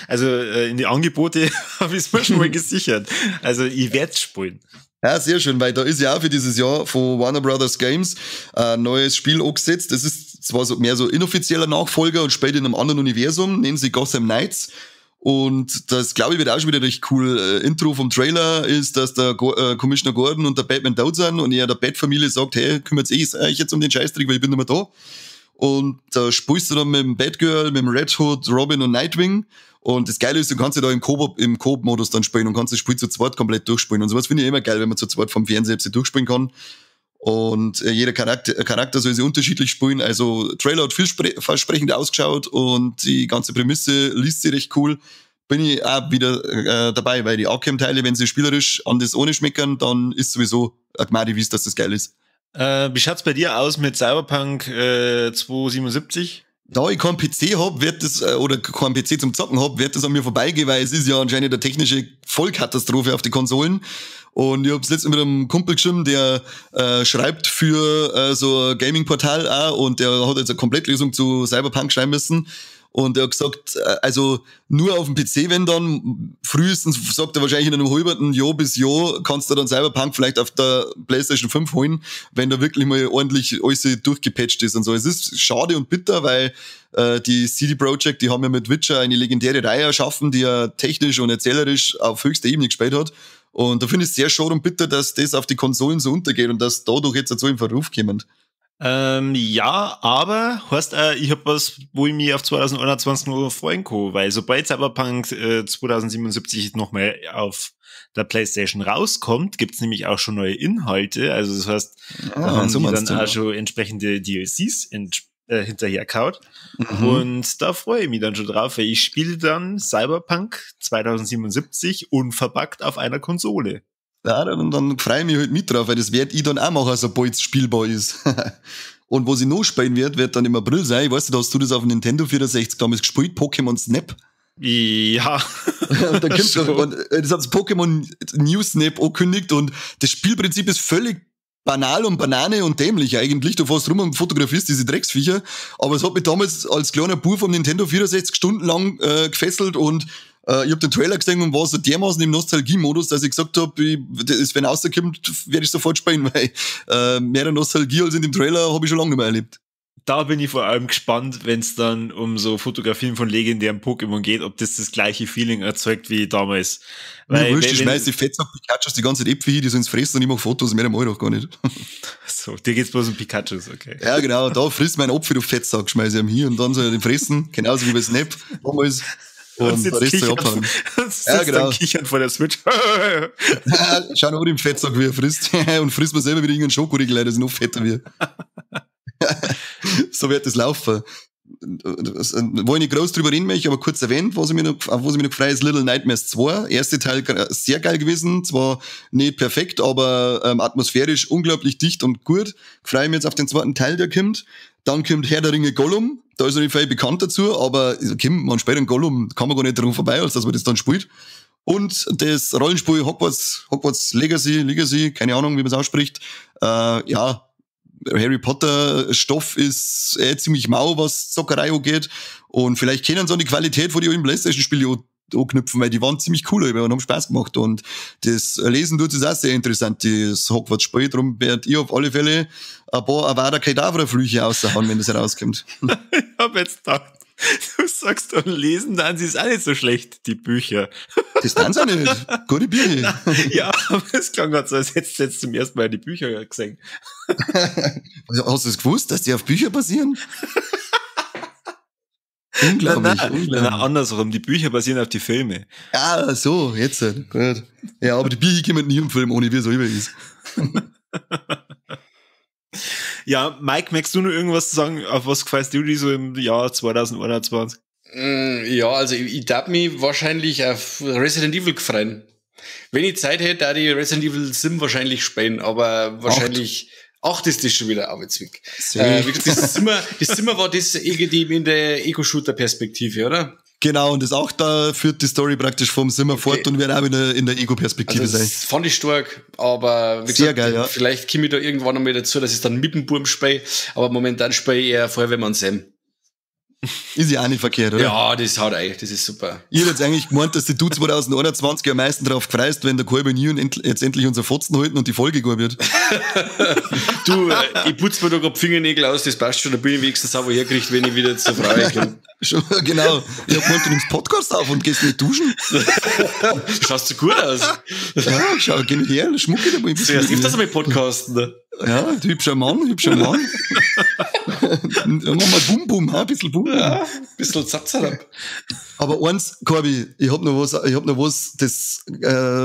also in die Angebote habe ich es mir schon mal gesichert. Also ich werde spielen. Ja, sehr schön, weil da ist ja auch für dieses Jahr von Warner Brothers Games ein neues Spiel angesetzt. Das ist zwar so mehr so inoffizieller Nachfolger und spielt in einem anderen Universum, nennen sie Gotham Knights. Und das, glaube ich, wird auch schon wieder recht cool. Intro vom Trailer ist, dass der Commissioner Gordon und der Batman tot sind und er der Bat-Familie sagt, hey, kümmert euch jetzt um den Scheißdreck, weil ich bin nicht mehr da. Und da spielst du dann mit dem Batgirl, mit dem Red Hood, Robin und Nightwing. Und das Geile ist, du kannst ja da im Koop-Modus dann spielen und kannst das Spiel zu zweit komplett durchspielen. Und sowas finde ich immer geil, wenn man zu zweit vom Fernseher durchspielen kann. Und jeder Charakter soll sie unterschiedlich spielen. Also Trailer hat vielversprechend ausgeschaut und die ganze Prämisse liest sich recht cool. Bin ich auch wieder dabei, weil die Arkham-Teile, wenn sie spielerisch an das ohne schmeckern, dann ist sowieso eine Gmadi, dass das geil ist. Wie schaut's bei dir aus mit Cyberpunk 2077? Da ich keinen PC hab, wird das, oder keinen PC zum Zocken hab, wird das an mir vorbeigehen, weil es ist ja anscheinend eine technische Vollkatastrophe auf die Konsolen. Und ich hab's letztens mit einem Kumpel geschrieben, der schreibt für so ein Gaming-Portal auch, und der hat jetzt eine Komplettlösung zu Cyberpunk schreiben müssen. Und er hat gesagt, also nur auf dem PC, wenn dann, frühestens, sagt er wahrscheinlich in einem halben Jahr bis Jahr, kannst du dann Cyberpunk vielleicht auf der PlayStation 5 holen, wenn da wirklich mal ordentlich alles durchgepatcht ist und so. Es ist schade und bitter, weil die CD Projekt, die haben ja mit Witcher eine legendäre Reihe erschaffen, die ja technisch und erzählerisch auf höchster Ebene gespielt hat. Und da finde ich es sehr schade und bitter, dass das auf die Konsolen so untergeht und dass dadurch jetzt so in Verruf kommt. Ja, aber heißt, ich hab was, wo ich mich auf 2021 noch freuen kann, weil sobald Cyberpunk 2077 nochmal auf der PlayStation rauskommt, gibt's nämlich auch schon neue Inhalte. Also das heißt, da haben so die dann auch schon entsprechende DLCs hinterherkaut. Mhm. Und da freue ich mich dann schon drauf, weil ich spiele dann Cyberpunk 2077 unverpackt auf einer Konsole. Ja, dann freue ich mich halt mit drauf, weil das werd ich dann auch machen, sobald es spielbar ist. Und was ich noch spielen werde, wird dann im April sein. Ich weiß nicht, hast du das auf dem Nintendo 64 damals gespielt? Pokémon Snap? Ja. Und dann kommt noch, und das hat das Pokémon New Snap angekündigt und das Spielprinzip ist völlig banal und Banane und dämlich eigentlich. Du fährst rum und fotografierst diese Drecksviecher. Aber es hat mich damals als kleiner Bub vom Nintendo 64 stundenlang gefesselt und ich hab den Trailer gesehen und war so dermaßen im Nostalgie-Modus, dass ich gesagt hab, wenn rauskommt, werde ich sofort spielen, weil mehr Nostalgie als in dem Trailer habe ich schon lange nicht mehr erlebt. Da bin ich vor allem gespannt, wenn es dann um so Fotografien von legendären Pokémon geht, ob das das gleiche Feeling erzeugt wie damals. Weil, mir wurscht, ich schmeiß die Fettsack Pikachus die ganze Zeit Äpfel hin, die sollen's fressen und ich mach Fotos, mehr mach ich doch gar nicht. So, dir geht's bloß um Pikachus, okay. Ja, genau, da frisst mein Apfel, du Fettsack, schmeiß ich ihm hier und dann soll er den fressen, genauso wie bei Snap damals. Und sitzt kichern, ja, genau. Dann kichern vor der Switch. Schau noch dem Fettsack, wie er frisst. Und frisst man selber wieder irgendeinen Schokoriegel, das ist noch fetter wie. So wird das laufen. Wo ich nicht groß drüber reden möchte, aber kurz erwähnt, was ich mir noch freue, ist Little Nightmares 2. Erste Teil sehr geil gewesen, zwar nicht perfekt, aber atmosphärisch unglaublich dicht und gut. Freue mich jetzt auf den zweiten Teil, der kommt. Dann kommt Herr der Ringe Gollum, da ist noch nicht viel bekannt dazu, aber kommt, man spielt einen Gollum, kann man gar nicht dran vorbei, als dass man das dann spielt. Und das Rollenspiel Hogwarts Legacy, keine Ahnung, wie man es ausspricht, ja, Harry Potter Stoff ist ziemlich mau, was Zockerei angeht. Und vielleicht können sie an die Qualität von den alten PlayStation-Spielen anknüpfen, weil die waren ziemlich cool und haben Spaß gemacht. Und das Lesen tut es auch sehr interessant, das Hogwarts-Spiel. Darum werd ich auf alle Fälle ein paar Avada Kedavra-Flüche raushauen, wenn das herauskommt. Ich hab jetzt gedacht, du sagst, und lesen dann sie ist auch nicht so schlecht, die Bücher. Das dann auch nicht. Gute Bücher. Ja, aber es klang gerade so, als hättest du jetzt zum ersten Mal die Bücher gesehen. Hast du es gewusst, dass die auf Bücher basieren? Unglaublich. Nein, andersrum, die Bücher basieren auf die Filme. Ja, so, jetzt. Gut. Ja, aber die Bücher kommen nie im Film, ohne wie es so über ist. Ja, Mike, möchtest du noch irgendwas sagen? Auf was gefällst du dir so im Jahr 2021? Ja, also ich darf mich wahrscheinlich auf Resident Evil freuen. Wenn ich Zeit hätte, da die Resident Evil 7 wahrscheinlich spielen, aber wahrscheinlich 8 ist das schon wieder Arbeitsweg. Das Zimmer war das irgendwie in der Ego-Shooter-Perspektive, oder? Genau, und das auch da führt die Story praktisch vom Zimmer fort und wird auch in der Ego-Perspektive sein. Das fand ich stark, aber wie sehr gesagt, geil, ja. Vielleicht komme ich da irgendwann noch mal dazu, dass ich dann mit dem Burm spiele, aber momentan spiele ich eher Feuerwehrmann Sam. Ist ja auch nicht verkehrt, oder? Ja, das haut ein, das ist super. Ich hätte jetzt eigentlich gemeint, dass die du 2021 am meisten drauf gefreist, wenn der Kolbe nie und jetzt endlich unser Fotzen halten und die Folge gut wird. Du, ich putze mir da grad Fingernägel aus, das passt schon, da bin ich wenigstens sauber hergekriegt, wenn ich wieder zur Frau komme. Schon, genau. Ich hab gemeint, du nimmst Podcast auf und gehst nicht duschen. Schaust du gut aus. Ja, schau, geh nicht her, schmucke da mal ein bisschen. Zuerst gibt das einmal Podcasten. Ne? Ja, hübscher Mann, hübscher Mann. Mach mal Bum Bum, ein bisschen Bum Bum. Ja, ein bisschen Zapzerab. Aber eins, Corby, ich hab noch was, das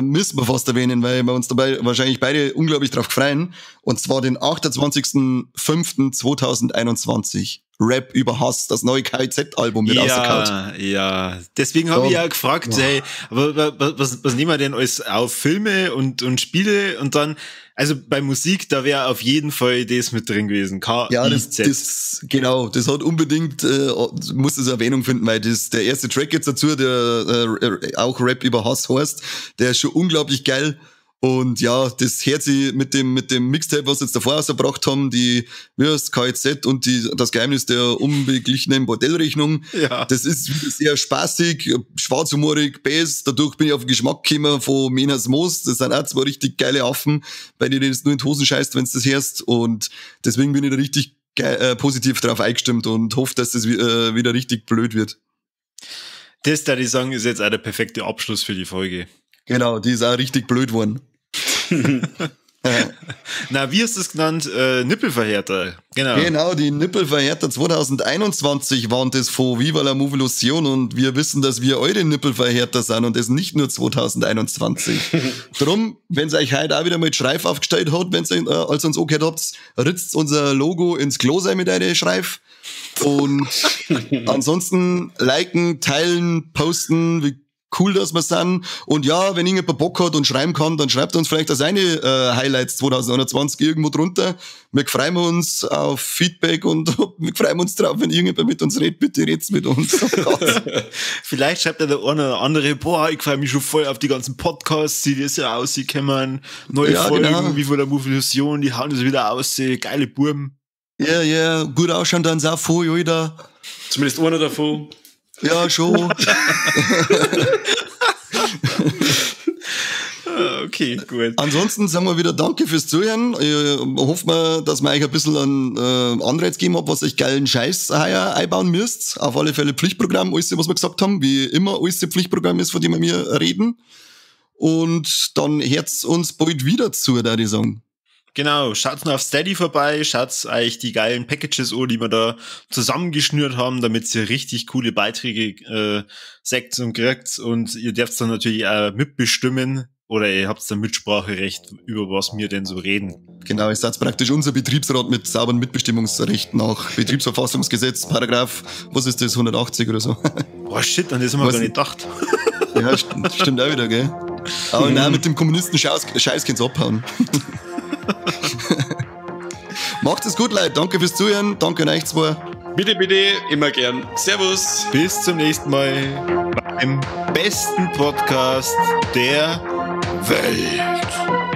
müssen wir fast erwähnen, weil wir uns dabei wahrscheinlich beide unglaublich drauf freuen. Und zwar den 28.05.2021. Rap über Hass, das neue KIZ-Album wird ja, ja, deswegen habe ich ja gefragt, hey, was nehmen wir denn alles auf Filme und Spiele und dann, also bei Musik, da wäre auf jeden Fall das mit drin gewesen. K ja, das genau, das hat unbedingt, muss das Erwähnung finden, weil das der erste Track jetzt dazu, der auch Rap über Hass heißt, der ist schon unglaublich geil. Und ja, das hört sich mit dem Mixtape, was sie jetzt davor rausgebracht haben, die, wie heißt KIZ und das Geheimnis der unbeglichenen Bordellrechnung. Ja. Das ist sehr spaßig, schwarzhumorig, Bass. Dadurch bin ich auf den Geschmack gekommen von Menas Moos. Das sind auch zwei richtig geile Affen, bei denen du nur in die Hosen scheißt, wenn du das hörst. Und deswegen bin ich da richtig positiv drauf eingestimmt und hoffe, dass das wieder richtig blöd wird. Das, da die sagen, ist jetzt auch der perfekte Abschluss für die Folge. Genau, die ist auch richtig blöd geworden. Na, wie hast du es genannt? Nippelverhärter. Genau. Genau, die Nippelverhärter 2021 waren das von Viva la Movolution und wir wissen, dass wir eure Nippelverhärter sind und das nicht nur 2021. Drum, wenn es euch heute auch wieder mit Schreif aufgestellt hat, wenn's als uns angehört habt, ritzt unser Logo ins Klo sein mit eurer Schreif. Und ansonsten liken, teilen, posten, wie cool, dass wir sind. Und ja, wenn irgendjemand Bock hat und schreiben kann, dann schreibt uns vielleicht auch seine Highlights 2021 irgendwo drunter. Wir freuen uns auf Feedback und wir freuen uns drauf, wenn irgendjemand mit uns redet. Bitte red's mit uns. Oh vielleicht schreibt ja der eine oder andere, boah, ich freue mich schon voll auf die ganzen Podcasts, die das ja rauskommen. Neue Folgen, genau. Wie von der Movolution, die hauen das wieder aus. Geile Burm. Ja, ja, gut ausschauen dann auch voll, Alter. Zumindest einer davon. Ja, schon. Okay, gut. Ansonsten sagen wir wieder Danke fürs Zuhören. Ich hoffe mal, dass wir euch ein bisschen einen Anreiz gegeben haben, was euch geilen Scheiß heuer einbauen müsst. Auf alle Fälle Pflichtprogramm, alles, was wir gesagt haben. Wie immer alles Pflichtprogramm ist, von dem wir reden. Und dann hört's uns bald wieder zu, da ich sagen. Genau, schaut noch auf Steady vorbei, schaut euch die geilen Packages an, die wir da zusammengeschnürt haben, damit ihr richtig coole Beiträge seht und kriegt und ihr dürft dann natürlich auch mitbestimmen oder ihr habt dann Mitspracherecht, über was wir denn so reden. Genau, ihr seid praktisch unser Betriebsrat mit sauberen Mitbestimmungsrecht nach Betriebsverfassungsgesetz, Paragraph, was ist das, 180 oder so. Boah, shit, an das haben wir gar nicht gedacht. Ja, stimmt auch wieder, gell? Aber nein, mit dem Kommunisten-Scheiß könnt's abhauen. Macht es gut, Leute. Danke fürs Zuhören. Danke an euch zwei. Bitte, bitte, immer gern. Servus. Bis zum nächsten Mal beim besten Podcast der Welt.